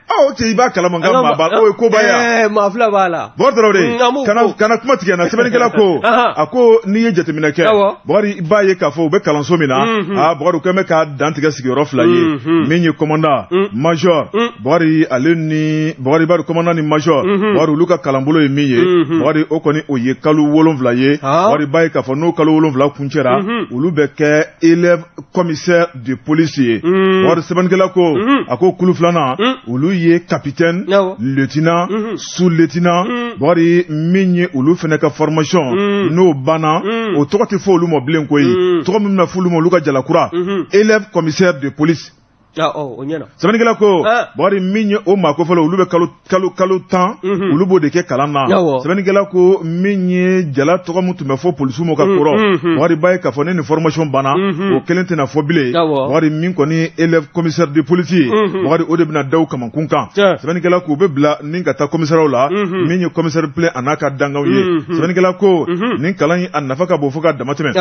[SPEAKER 1] ɔ cɛ i b'a kalama n ka maa b'a o ye koba ye
[SPEAKER 2] maa fila b'a la
[SPEAKER 1] Bɔkari Tarawele kana kuma tigɛ n na sɛbɛnnikɛla ko a ko n'i ye jateminɛ kɛ Bɔkari i b'a ye k'a fɔ u bɛ kalanso min na aa Bɔkari u kɛlen bɛ k'a dantigɛ sigiyɔrɔ fila ye min ye commandant major Bɔkari ale ni Bɔkari b'a dɔn commandant ni major Bɔkari olu ka kalanbolo ye min ye Bɔkari o kɔni o ye kalo 7 ye Bɔkari b'a ye k'a fɔ n'o kalo 7 kuncɛra olu bɛ kɛ élève commissaire de police ye Bɔkari sɛbɛnnikɛla ko a ko kulu filanan olu ye capitaine lieutenant sous lieutenant Bɔkari min ye olu fana ka formation n'o banna o tɔgɔ tɛ fɔ olu ma bilen koyi tɔgɔ min bɛna fɔ olu ma olu ka jalakura élève commissaire de police. Sɛbɛnnikɛla ko Bɔkari min ye o maa ko fɔlɔ olu bɛ kalo 10 olu b'o de kɛ kalan na. Sɛbɛnnikɛla ko min ye jala tɔgɔ min tun bɛ fɔ polisiw ma ka kɔrɔ Bɔkari b'a ye k'a fɔ ne ni formation banna o kelen tɛna fɔ bilen Bɔkari min kɔni élève commissaire de police ye Bɔkari o de bɛna da u kamankun kan. Sɛbɛnnikɛla ko u bɛ bila ni ka taa commissaire la min ye commissaire plein a n'a ka dankanw ye. Sɛbɛnnikɛla ko nin kalan in a nafa ka bon fo ka dama tɛmɛ.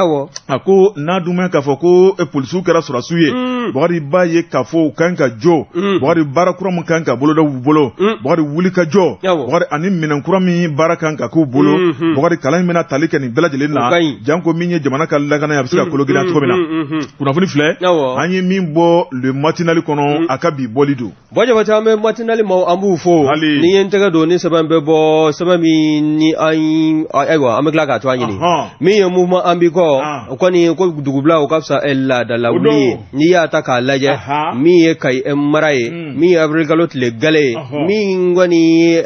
[SPEAKER 1] A ko n'a dun mɛn k'a fɔ ko polisiw kɛra sɔrɔdasiw ye Bɔkari b'a ye k'a fɔ u kan ka jɔ Bɔkari baara kura min kan ka boloda u bolo Bɔkari wuli ka jɔ Bɔkari ani minɛn kura min baara kan ka k'u bolo Bɔkari kalan in bɛna tali kɛ nin bɛɛ lajɛlen na janko min ye jamana ka lakana ye a bɛ se ka kolo gɛlɛya cogo min na. Kunnafoni filɛ an ye min bɔ le matinal kɔnɔ a ka bi bɔli don.
[SPEAKER 2] Bɔ Jabate an bɛ matinal maaw an b'u fo ni ye n tɛgɛ don ni sɛbɛn bɛ bɔ sɛbɛn min ni an ayiwa an bɛ tila k'a to an ɲini min ye mouvement an b'i kɔ o kɔni ko dugubila o ka fisa laadala wuli ye n'i y'a ta k'a lajɛ min ye Kayi mara ye min ye avril kalo tile gale ye min kɔni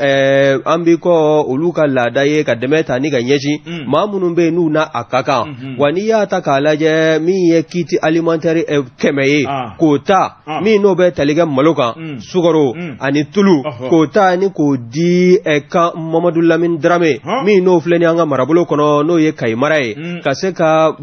[SPEAKER 2] an b'i kɔ olu ka laada ye ka dɛmɛ ta ni ka ɲɛsin maa minnu bɛ yen n'u n'a a ka kan wa n'i y'a ta k'a lajɛ min ye kit alimentaire 100 ye k'o ta min n'o bɛ tali kɛ malo kan sukaro ani tulu k'o ta ni k'o di camp Mamadu Lamini Darame min n'o filɛ ni an ka marabolo kɔnɔ n'o ye Kayi mara ye ka se ka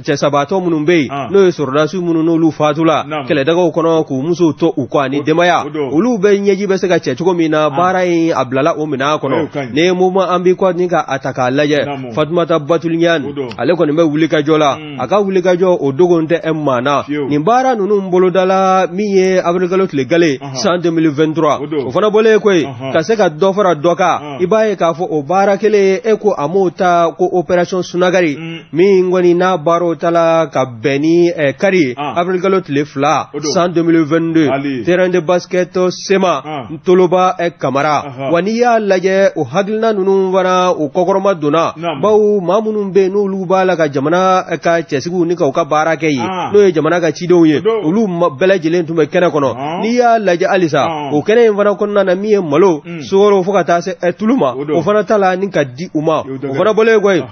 [SPEAKER 2] cɛsabaatɔ minnu bɛ yen n'o ye sɔrɔdasi minnu n'olu fatula kɛlɛdagaw kɔnɔ k'u musow to u kɔ ani denbaya olu bɛ ɲɛji bɛ se ka cɛ cogo min na baara in a bilala o minɛn kɔnɔ ni ye mouvement an b'i kɔ ni ka a ta k'a lajɛ Fatumata Batuli Ɲani ale kɔni bɛ wulikajɔ la a ka wulikajɔ o dogon tɛ maa na nin baara ninnu bolodala min ye avril kalo tile gale san 2023 o fana bɔlen koyi ka se ka dɔ fara dɔ kan i b'a ye k'a fɔ o baara kelen e ko a m'o ta ko opération Sunagari min kɔni n'a baaraw tala ka bɛn ni kari ye avril kalo tile 2 san 2022 terrain de basket Sema Toloba Kamara wa n'i y'a lajɛ o hakilina ninnu fana o kɔkɔrɔma donna bawo maa minnu bɛ yen n'olu b'a la ka jamana ka cɛsigiw ni ka u ka baara kɛ yen n'o ye jamana ka cidenw ye olu bɛɛ lajɛlen tun bɛ kɛnɛ kɔnɔ n'i y'a lajɛ halisa o kɛnɛ in fana kɔnɔna na min ye malo sukaro fo ka taa se tulu ma o fana tala ni ka di u ma o fana bɔlen kɔ yen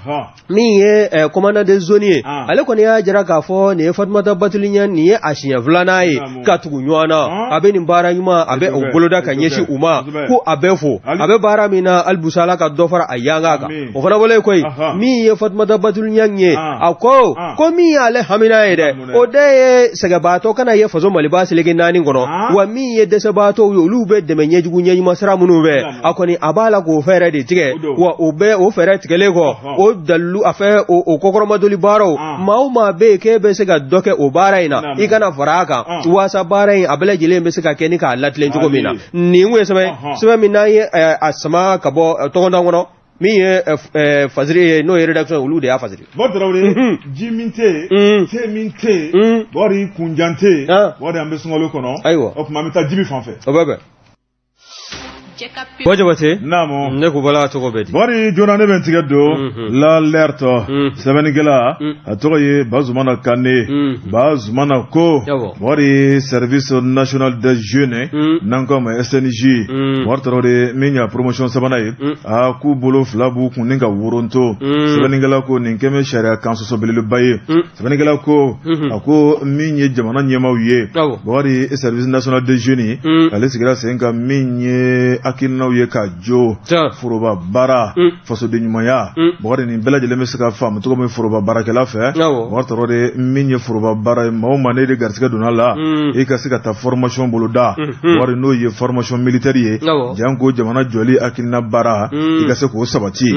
[SPEAKER 2] min ye commandant de zone ye ale kɔni y'a jira k'a fɔ nin ye Fatumata Batuli Ɲani nin ye a siɲɛ filanan ye ka tugu ɲɔgɔn na a bɛ nin baara ɲuman a bɛ o boloda ka ɲɛsin u ma ko a bɛ fo a bɛ baara min na halibusa Ala ka dɔ fara a yanga kan o fana bɔlen koyi min ye Fatumata Batuli Ɲani ye a ko ko min y'ale hamina ye dɛ o de ye sɛgɛbaatɔ kana ye faso Maliba seleke 4 kɔnɔ wa min ye dɛsɛbaatɔw ye olu bɛ dɛmɛ ɲɛjugu ɲɛɲuman sira minnu fɛ a kɔni a b'a la k'o fɛɛrɛ de tigɛ wa o bɛ o fɛɛrɛ tigɛlen kɔ o dalilu a fɛ o kɔkɔrɔmadoli baaraw maa o maa bɛ yen k'e bɛ se ka dɔ kɛ o baara in na i kana fara a kan waasa baara in a bɛɛ lajɛlen bɛ se ka kɛ ni k'a latilen cogo min na nin kun ye sɛbɛn min n'an ye a sama ka bɔ tɔgɔntan kɔnɔ min ye fasiri ye n'o ye rédaction olu de y'a fasiri.
[SPEAKER 1] Bɔ Tarawele ji min tɛ yen te min tɛ yen Bɔkari kunjan tɛ yen Bɔkari an bɛ sunkalo kɔnɔ
[SPEAKER 2] ayiwa
[SPEAKER 1] o tuma an bɛ taa Jibi fan fɛ
[SPEAKER 2] o bɛ bɛn. Bɔ Jabate.
[SPEAKER 1] Naamu.
[SPEAKER 2] Ne ko bala tɔgɔ bɛ di?
[SPEAKER 1] Bɔri joona ne bɛ n tigɛ don l'alerte sɛbɛnnikɛla a tɔgɔ ye Bazumana Kane. Bazumana ko Bɔri service national des jeunes n'an k'a ma SNJ Bɔri Tarawele min y'a promotion sabanan ye a k'u bolo fila b'u kun ni ka woronto. Sɛbɛnnikɛla ko nin kɛmɛ sariya kan sɔsɔ belebeleba ye. Sɛbɛnnikɛla ko a ko min ye jamana ɲɛmaaw ye Bɔri service national des jeunes ale sigira sen kan min ye hakilinaw ye ka jo foroba baara fasoden ɲumanya Bɔri nin bɛɛ lajɛlen bɛ se ka faamu cogo min foroba baarakɛla fɛ. Bɔri Tarawele min ye foroba baara ye maa o maa n'e de garisɛgɛ donna la i ka se ka taa formation boloda Bɔri n'o ye formation militaire ye janko jamana jɔli hakilina baara i ka se k'o sabati.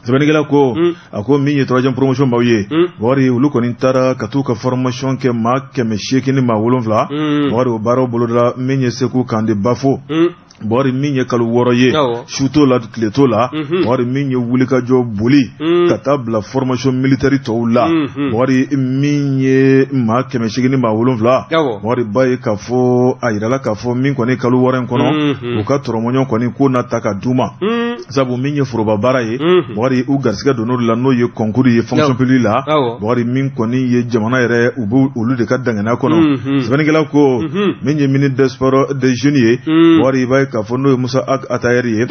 [SPEAKER 1] Sɛbɛnnikɛla ko a ko min ye troisième promotion maaw ye Bɔri olu kɔni taara ka t'u ka formation kɛ maa 807 Bɔri o baaraw boloda min ye Segu camp de Bafo. Bɔri min ye kalo 6 ye su t'o la tile t'o la Bɔri min ye wulikajɔ boli ka taa bila formation militaire tɔw la Bɔri min ye maa 807 Bɔri b'a ye k'a fɔ a yirala k'a fɔ min kɔni kalo 6 in kɔnɔ u ka tɔrɔmɔɲɔ kɔni ko na ta ka d'u ma sabu min ye foroba baara ye Bɔri u garisɛgɛ donn'o de la n'o ye concours ye fonction publique la Bɔri min kɔni ye jamana yɛrɛ u b'u olu de ka dangana kɔnɔ. Sɛbɛnnikɛla ko min ye ministre des sports des jeunes ye Bɔri i b'a ye k'a fɔ n'o ye Musa Ag Attaher ye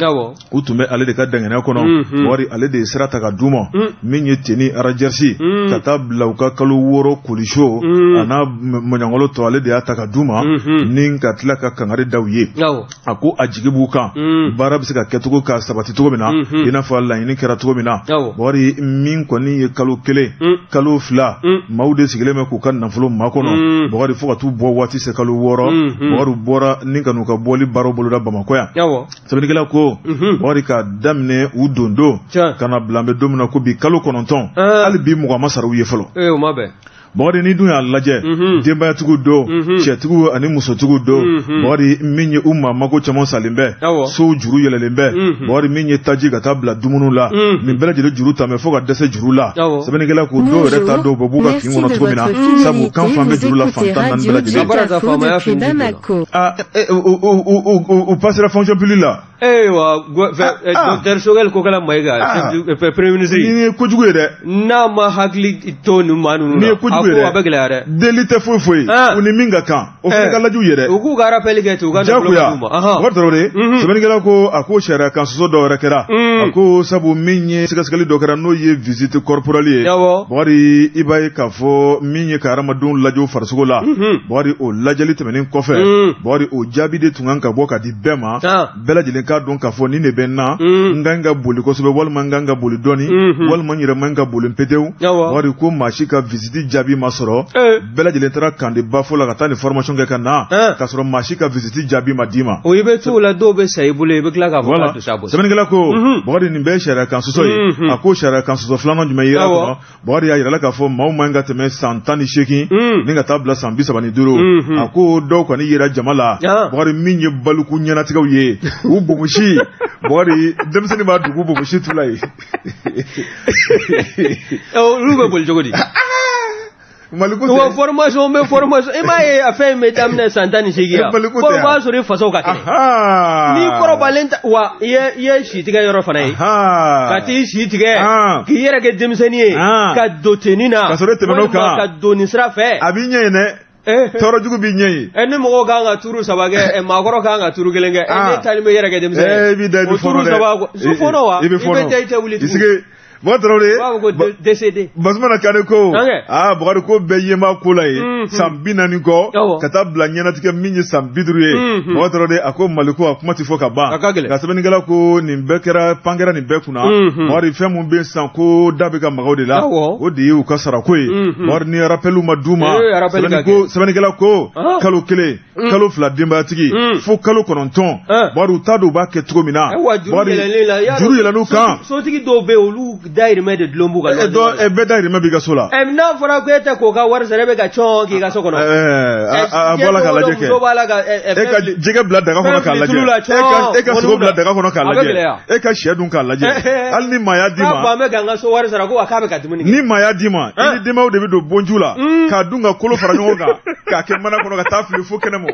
[SPEAKER 1] u tun bɛ ale de ka dangana kɔnɔ Bɔri ale de ye sira ta ka d'u ma min ye tenue Rangers ka taa bila u ka kalo 6 koliso a n'a mɔɲɔngolo tɔ ale de y'a ta ka d'u ma ni ka tila ka kangari da u ye. A ko a jigi b'u kan baara bɛ se ka kɛcogo ka sabati cogo min na i n'a fɔ laɲini kɛra cogo min na Bɔri min kɔni ye kalo 1 kalo 2 maaw de sigilen bɛ k'u ka nafolo makɔnɔ Bɔri fo ka t'u bɔ waati se kalo 6 Bɔri bɔra ni ka n'u ka bɔli baaraw boloda Bamakɔ yan. Sɛbɛnnikɛla ko Bɔri ka daminɛ u don don ka na bila an bɛ don min na ko bi kalo 9 hali bi mɔgɔ ma sara u ye fɔlɔ. Bɔri ni dun y'a lajɛ denbayatigiw don cɛtigiw ani musotigiw don Bɔri min ye u maa mako caman salen bɛ sow juru yɛlɛlen bɛ Bɔri min ye taji ka taa bila dumuni la nin bɛɛ lajɛlen juru ta mɛ fo ka dɛsɛ juru la. Sɛbɛnnikɛla ko dɔw yɛrɛ t'a dɔn bɔ b'u ka kin kɔnɔ cogo min na sabu kan fan bɛ juru la fan 14 bɛɛ lajɛlen u passera fonction publique la.
[SPEAKER 2] Ayiwa docteur Choguel Kokalla Maïga premier ministre
[SPEAKER 1] nin ye kojugu ye dɛ.
[SPEAKER 2] N'a ma hakili to nin maa ninnu
[SPEAKER 1] na, a
[SPEAKER 2] ko a bɛ gɛlɛya dɛ.
[SPEAKER 1] Deli tɛ foyi foyi u ni min ka kan o fana ka lajɛ u ye dɛ.
[SPEAKER 2] U k'u ka rappel kɛ ten u ka nafolo ka d'u ma.
[SPEAKER 1] Bɔri Tarawele sɛbɛnnikɛla ko a ko sariya kan sɔsɔ dɔ wɛrɛ kɛra a ko sabu min ye sɛgɛsɛgɛli dɔ kɛra n'o ye visite corporelle ye Bɔri i b'a ye k'a fɔ min ye ka hadamadenw lajɛ u farisogo la Bɔri o lajɛli tɛmɛnen kɔfɛ Bɔri o jaabi de tun kan ka bɔ ka di bɛɛ ma. Bɛɛ lajɛlen k'a dɔn k'a fɔ nin de bɛ n na n kan ka boli kosɛbɛ walima n kan ka boli dɔɔni walima n yɛrɛ man ka boli petewu. Bɔri ko maa si ka visite jaabi ma sɔrɔ bɛɛ lajɛlen taara camp de Bafo la ka taa nin formation kɛ ka na k'a sɔrɔ maa si ka visite jaabi ma d'i ma.
[SPEAKER 2] O i bɛ t'o la dɔw bɛ sa i bolo i bɛ tila k'a fɔ k'a dusu bɔ.
[SPEAKER 1] Sɛbɛnnikɛla ko Bɔri nin bɛɛ ye sariya kan sɔsɔ ye. A ko sariya kan sɔsɔ filanan jumɛn yera kɔnɔ? Bɔri y'a yirala k'a fɔ maaw man ka tɛmɛ san 18 ni ka taa bila san 35. A ko dɔw kɔni yera jama la Bɔri min ye baliku ɲɛnatigɛw ye u bonbonsi Bɔri denmisɛnnin b'a dugu bonbonsi tu la ye.
[SPEAKER 2] Olu bɛ boli cogo di?
[SPEAKER 1] Mali ko
[SPEAKER 2] wa formation bɛ formation i m'a ye a fɛn in bɛ daminɛ san 18 yan fo b'a sɔrɔ i faso ka kɛnɛ n'i kɔrɔbalen wa i ye si tigɛ yɔrɔ fana ye ka t'i si tigɛ k'i yɛrɛ kɛ denmisɛnnin ye ka don tenue na
[SPEAKER 1] ka sɔrɔ e tɛmɛn'o kan
[SPEAKER 2] ka don nin sira fɛ
[SPEAKER 1] a b'i ɲɛ yen dɛ tɔɔrɔ jugu b'i ɲɛ yen
[SPEAKER 2] ni mɔgɔw kan ka turu 3 kɛ maakɔrɔ kan ka turu 1 kɛ ne taalen bɛ yɛrɛ kɛ denmisɛnnin
[SPEAKER 1] ye i b'i da i bɛ fɔɔnɔ dɛ
[SPEAKER 2] fɔɔnɔ wa
[SPEAKER 1] i bɛ fɔɔnɔ
[SPEAKER 2] i bɛ da i tɛ wuli tugun.
[SPEAKER 1] Bɔri Tarawele
[SPEAKER 2] B'a fɔ ko décédé.
[SPEAKER 1] Bazumana Kane ko aa Bɔkari ko bɛɛ yen b'a ko la ye san 40 kɔ ka taa bila ɲɛnatigɛ min ye san 50 ye. Bɔkari Tarawele a ko Mali ko a kuma tɛ fɔ ka ban. Nka sɛbɛnnikɛla ko nin bɛɛ kɛra pan kɛra nin bɛɛ kunna. Bɔkari fɛn mun bɛ sisan ko da bɛ ka maga o de la o de ye u ka sarako ye. Bɔkari ni rappel ma d'u ma sɛbɛnnikɛla ko kalo 1 kalo 2 denbayatigi fo kalo 9 Bɔkari u t'a dɔn u b'a kɛ cogo min na.
[SPEAKER 2] Juru yɛlɛnn'u
[SPEAKER 1] kan.
[SPEAKER 2] Sotigi dɔw bɛ yen olu dayirimɛ de dulon b'u ka
[SPEAKER 1] e bɛɛ dayirimɛ b'i ka so la.
[SPEAKER 2] N'a fɔra ko e tɛ k'o ka wari sara, e bɛ ka cɔn k'i ka so kɔnɔ.
[SPEAKER 1] A bɔ la k'a lajɛ kɛ. E ka jɛgɛ bila daga kɔnɔ k'a lajɛ. E ka sogo bila daga kɔnɔ k'a lajɛ. E ka sɛ dun k'a lajɛ. Hali ni maa y'a d'i ma.
[SPEAKER 2] K'a fɔ an bɛ ka n ka so wari sara ko wa k'a bɛ ka dumuni kɛ.
[SPEAKER 1] Ni maa y'a d'i ma, i ni denbaw de bɛ don bonju la k'a dun ka kolo fara ɲɔgɔn kan k'a kɛ mana kɔnɔ ka taa fili fo kɛnɛmɔ.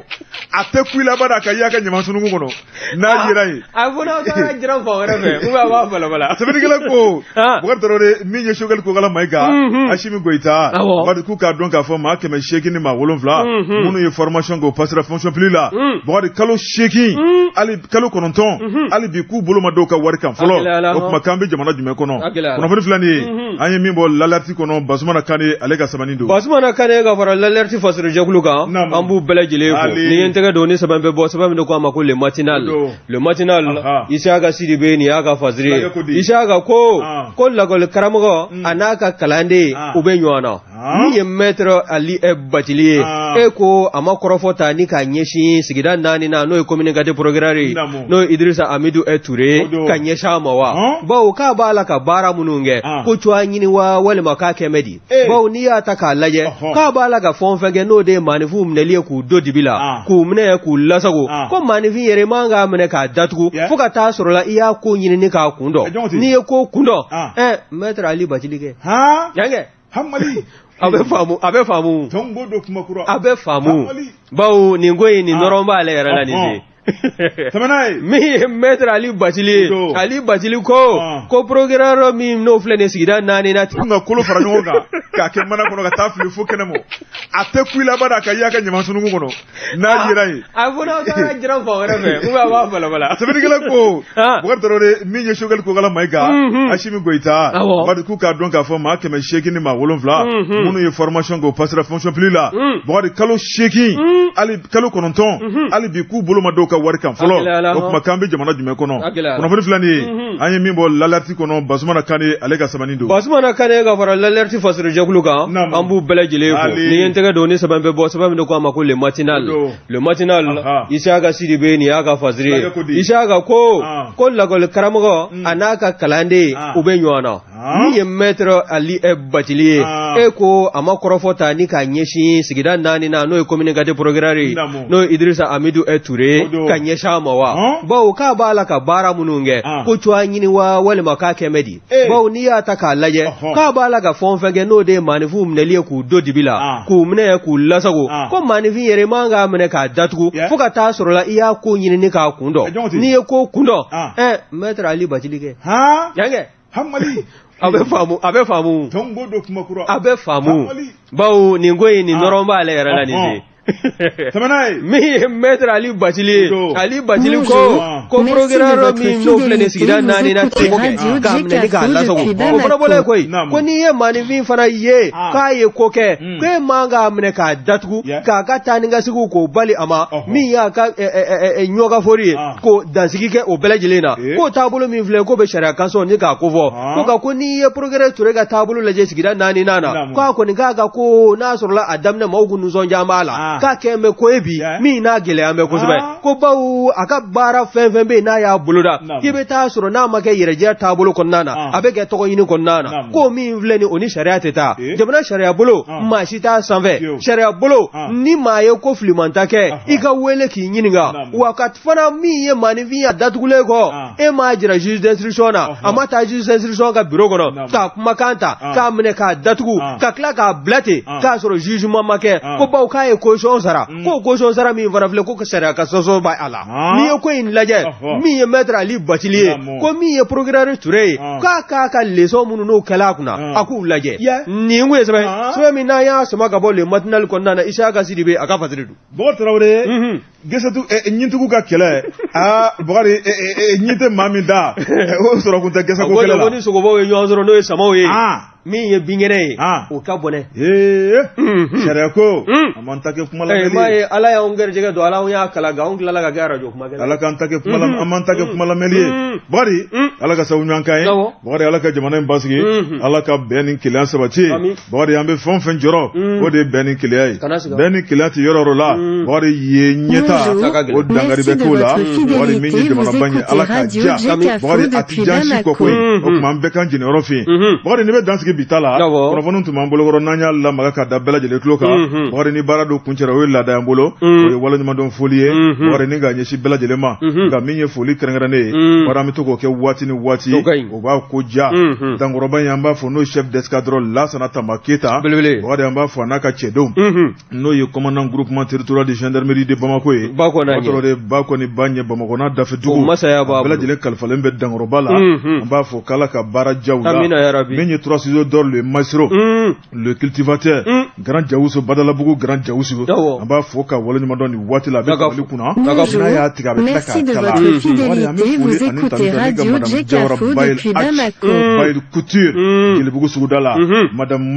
[SPEAKER 1] A tɛ ku i la abada ka y'a ka ɲama sununkun kɔnɔ n'a yera yen.
[SPEAKER 2] A fo n'aw taara jiran fan wɛrɛ fɛ ou bien a b'a balabala.
[SPEAKER 1] Sɛbɛnnikɛla ko Bukari Tarawele min ye Sogɛli Kokala Mayiga, Asimi Goyita, Bukari k'u k'a dɔn k'a fɔ maa 807 minnu ye formation kɛ o passera fonction publique la, Bukari kalo 8 hali kalo 9 hali bi k'u bolo ma dɔw ka wari kan fɔlɔ. O tuma k'an bɛ jamana jumɛn kɔnɔ? Kunnafoni filɛ nin ye, an ye min bɔ l'alerte kɔnɔ, Basumana Kane ale ka sɛbɛnni don.
[SPEAKER 2] Basumana Kane ka fara l'alerte fasirijɛkulu kan, an b'u bɛɛ lajɛlen fo. Ni ye n tɛgɛ don ni sɛbɛn bɛ bɔ, sɛbɛn min ko a ma ko le matinal. Le matinal, Isiyaka Sidibe nin y'a ka fasiri ye. Isiyaka ko ko lakɔli karamɔgɔ a n'a ka kalanden u bɛ ɲɔgɔn na. Min ye maître Ali Batili ye, e ko a ma kɔrɔfɔ ta ni k'a ɲɛsin sigida 4 na, n'o ye communicateur procureur ye, n'o ye Idrissa Amidou Touré, ka ɲɛsin a ma wa, bawo k'a b'a la ka baara minnu kɛ, ko cogoya ɲini wa walima k'a kɛ mɛ di. Bawo n'i y'a ta k'a lajɛ, k'a b'a la ka fɛn o fɛn kɛ, n'o de ye maaninfinw minɛli ye k'u don dibi la, k'u minɛ k'u lasago, ko maaninfin yɛrɛ man k'a minɛ k'a datugu fo ka taa sɔrɔ la i y'a ko ɲini ni k'a kun dɔn. N'i ye ko kun dɔn, maître Ali Batili kɛ. Yan. A bɛ faamu, a bɛ faamu, a bɛ faamu, bawo nin ko in nin dɔrɔn b'ale yɛrɛ la nin ye. Min ye maître Ali Batili ye, Ali Batili ko ko procureur min n'o filɛ nin sigida 4 na,
[SPEAKER 1] ka kolo fara ɲɔgɔn kan k'a kɛ mana kɔnɔ ka taa fili fo kɛnɛmɔ. A tɛ ku i la abada ka y'a ka ɲama sununkun kɔnɔ n'a yera yen.
[SPEAKER 2] A fo n'aw taara jiran fan wɛrɛ fɛ ou bien a b'a balabala.
[SPEAKER 1] Sɛbɛnnikɛla ko Bukari Tarawele min ye Sogɛli Kokala Mayiga, Asimi Goyita, Bukari k'u k'a dɔn k'a fɔ maa 807 minnu ye formation kɛ o passera fonction publique la, Bukari kalo 8 hali kalo 9 hali bi k'u bolo ma dɔw ka wari kan fɔlɔ. O tuma k'an bɛ jamana jumɛn kɔnɔ? Kunnafoni filɛ nin ye, an ye min bɔ l'alerte kɔnɔ, Basumana Kane ale ka sɛbɛnni don.
[SPEAKER 2] Basumana Kane ka fara l'alerte fasirijɛkulu kan, an b'u bɛɛ lajɛlen fo. Ni ye n tɛgɛ don ni sɛbɛn bɛ bɔ, sɛbɛn min ko a ma ko le matinal. Le matinal, Isiyaka Sidibe nin y'a ka fasiri ye. Isiyaka ko ko lakɔli karamɔgɔ a n'a ka kalanden u bɛ ɲɔgɔn na. Min ye maître Ali Batili ye, e ko a ma kɔrɔfɔ ta ni k'a ɲɛsin sigida 4 na, n'o ye communicateur procureur ye, n'o ye Idrissa Amidou Touré, ka ɲɛsin a ma wa, bawo k'a b'a la ka baara minnu kɛ, ko cogoya ɲini wa walima k'a kɛ mɛ di. Bawo n'i y'a ta k'a lajɛ, k'a b'a la ka fɛn o fɛn kɛ, n'o de ye maaninfinw minɛli ye k'u don dibi la, k'u minɛ k'u lasago, ko maaninfin yɛrɛ man k'a minɛ k'a datugu fo ka taa sɔrɔ la i y'a ko ɲini ni k'a kun dɔn. N'i ye ko kun dɔn, maître Ali Batili kɛ. Yan. A bɛ faamu, a bɛ faamu, a bɛ faamu, bawo nin ko in nin dɔrɔn b'ale yɛrɛ la nin ye. Min ye maître Ali Batili ye, Ali Batili ko ko procureur min n'o filɛ nin sigida 4 na ko kɛ k'a minɛ ni k'a lasago, o fana bɔla yen koyi. Ko n'i ye maaninfin fana ye k'a ye ko kɛ, ko e man k'a minɛ k'a datugu k'a ka taa ni ka seginw k'o bali a ma, min y'a ka ɲɔgɔnfori ye k'o dansigi kɛ o bɛɛ lajɛlen na, k'o taabolo min filɛ k'o bɛ sariya kan sɔn ni k'a ko fɔ, ko nka ko n'i ye procureur Touré ka taabolo lajɛ sigida 4 na, k'a kɔni k'a ka ko n'a sɔrɔla a daminɛ maaw kun nisɔndiya b'a la, k'a kɛ bɛ ko ye bi min n'a gɛlɛya bɛ kosɛbɛ, ko bawo a ka baara fɛn fɛn bɛ yen n'a y'a boloda, k'i bɛ taa sɔrɔ n'a ma kɛ yɛrɛjɛya taabolo kɔnɔna na, a bɛ kɛ tɔgɔ ɲini kɔnɔna na, ko min filɛ nin o ni sariya tɛ taa. Jamana sariya bolo maa si t'a sanfɛ, sariya bolo ni maa ye ko filimanta kɛ i ka wele k'i ɲininka, wa ka fana min ye maaninfin ya datugulen kɔ, e m'a jira juge d'instruction na, a ma taa juge d'instruction ka bureau kɔnɔ k'a kumakan ta k'a minɛ k'a datugu ka tila k'a bila ten k'a sɔrɔ jugement ma kɛ, ko bawo k'a ye caution sara, ko caution sara min fana filɛ ko sariya ka sɔsɔ b'a la. N'i ye ko in lajɛ, min ye maître Ali Batili ye, ko min ye procureur Touré ye, k'a k'a ka leçon minnu n'o kɛla a kunna, a k'u lajɛ. Nin kun ye sɛbɛn min n'an y'a sama ka bɔ le matinal kɔnɔna na, Isiyaka Sidibe a ka fasiri don.
[SPEAKER 1] Bukari Tarawele, gesetu ɲintigiw ka kɛlɛ, Bukari ɲin tɛ maa min da, o sɔrɔ kun tɛ gɛsɛ ko kɛlɛ la.
[SPEAKER 2] Ko ni sogobaw ye ɲɔgɔn sɔrɔ n'o ye samaw ye. Min ye binkɛnɛ ye, o ka bɔnɛ.
[SPEAKER 1] Ee, sariya ko an m'an ta kɛ kuma lamɛnli ye.
[SPEAKER 2] M'a ye, Ala y'anw garijɛgɛ don, Ala anw y'a kalan, nka anw tilala ka kɛ arajo kumakɛla.
[SPEAKER 1] Ala k'an ta kɛ kuma lamɛn, an m'an ta kɛ kuma lamɛnli ye. Bakari, Ala ka sababu ɲuman k'an ye. Bakari, Ala ka jamana in basigi. Ala ka bɛn ni kelenya sabati. Bakari, an bɛ fɛn o fɛn jɔrɔ, o de ye bɛn ni kelenya ye. Bɛn ni kelenya tɛ yɔrɔ o yɔrɔ la, Bakari, yen ɲɛtaa, o dankari bɛ k'o la. Bakari, min ye jamanaba ye, Ala k'a diya. Bakari, a tɛ diya si kɔ koyi. O tuma an bɛɛ k'an jeniyɔrɔ fin. Bakari, n'i bɛ dan sigi bi ta la, kunnafoni tun b'an bolokɔrɔ, n'an y'a lamaga ka da bɛɛ lajɛlen tulo kan. Bakari, ni baara dɔ kuncɛra, o ye laada y'an bolo, o ye waleɲumandɔn foli ye, Bakari, ni k'a ɲɛsin bɛɛ lajɛlen ma. Nka min ye foli kɛrɛnkɛrɛnnen ye, Bakari, an bɛ to k'o kɛ waati ni waati, o b'a ko diya. Dankɔrɔba in, an b'a fɔ n'o ye chef d'escadron Lasana Tamba Keyita, Bakari, an b'a fɔ a n'a ka cɛdenw, n'o ye commandant groupement territorial de gendarmerie de Bamako ye,
[SPEAKER 2] ba
[SPEAKER 1] kɔni ba kɔni ba ɲɛ Bamakɔ n'a dafɛ dugu
[SPEAKER 2] bɛɛ
[SPEAKER 1] lajɛlen kalifalen bɛ dankɔrɔba la. An b'a fɔ k'Ala ka baara diya u la. Min ye trois ciseaux d'or, le maestro, le cultivateur, grand Jawuso, Badalabugu grand Jawuso, an b'a fɔ ka waleɲumandɔn nin waati la, a bɛ tabali kunna, n'a y'a tigɛ, a bɛ tila k'a kala.
[SPEAKER 5] Bakari, an bɛ foli ani tanu ta ni ka madame Jawara Bayel Bayel
[SPEAKER 1] Couture, Jelibugu suguda la, madame.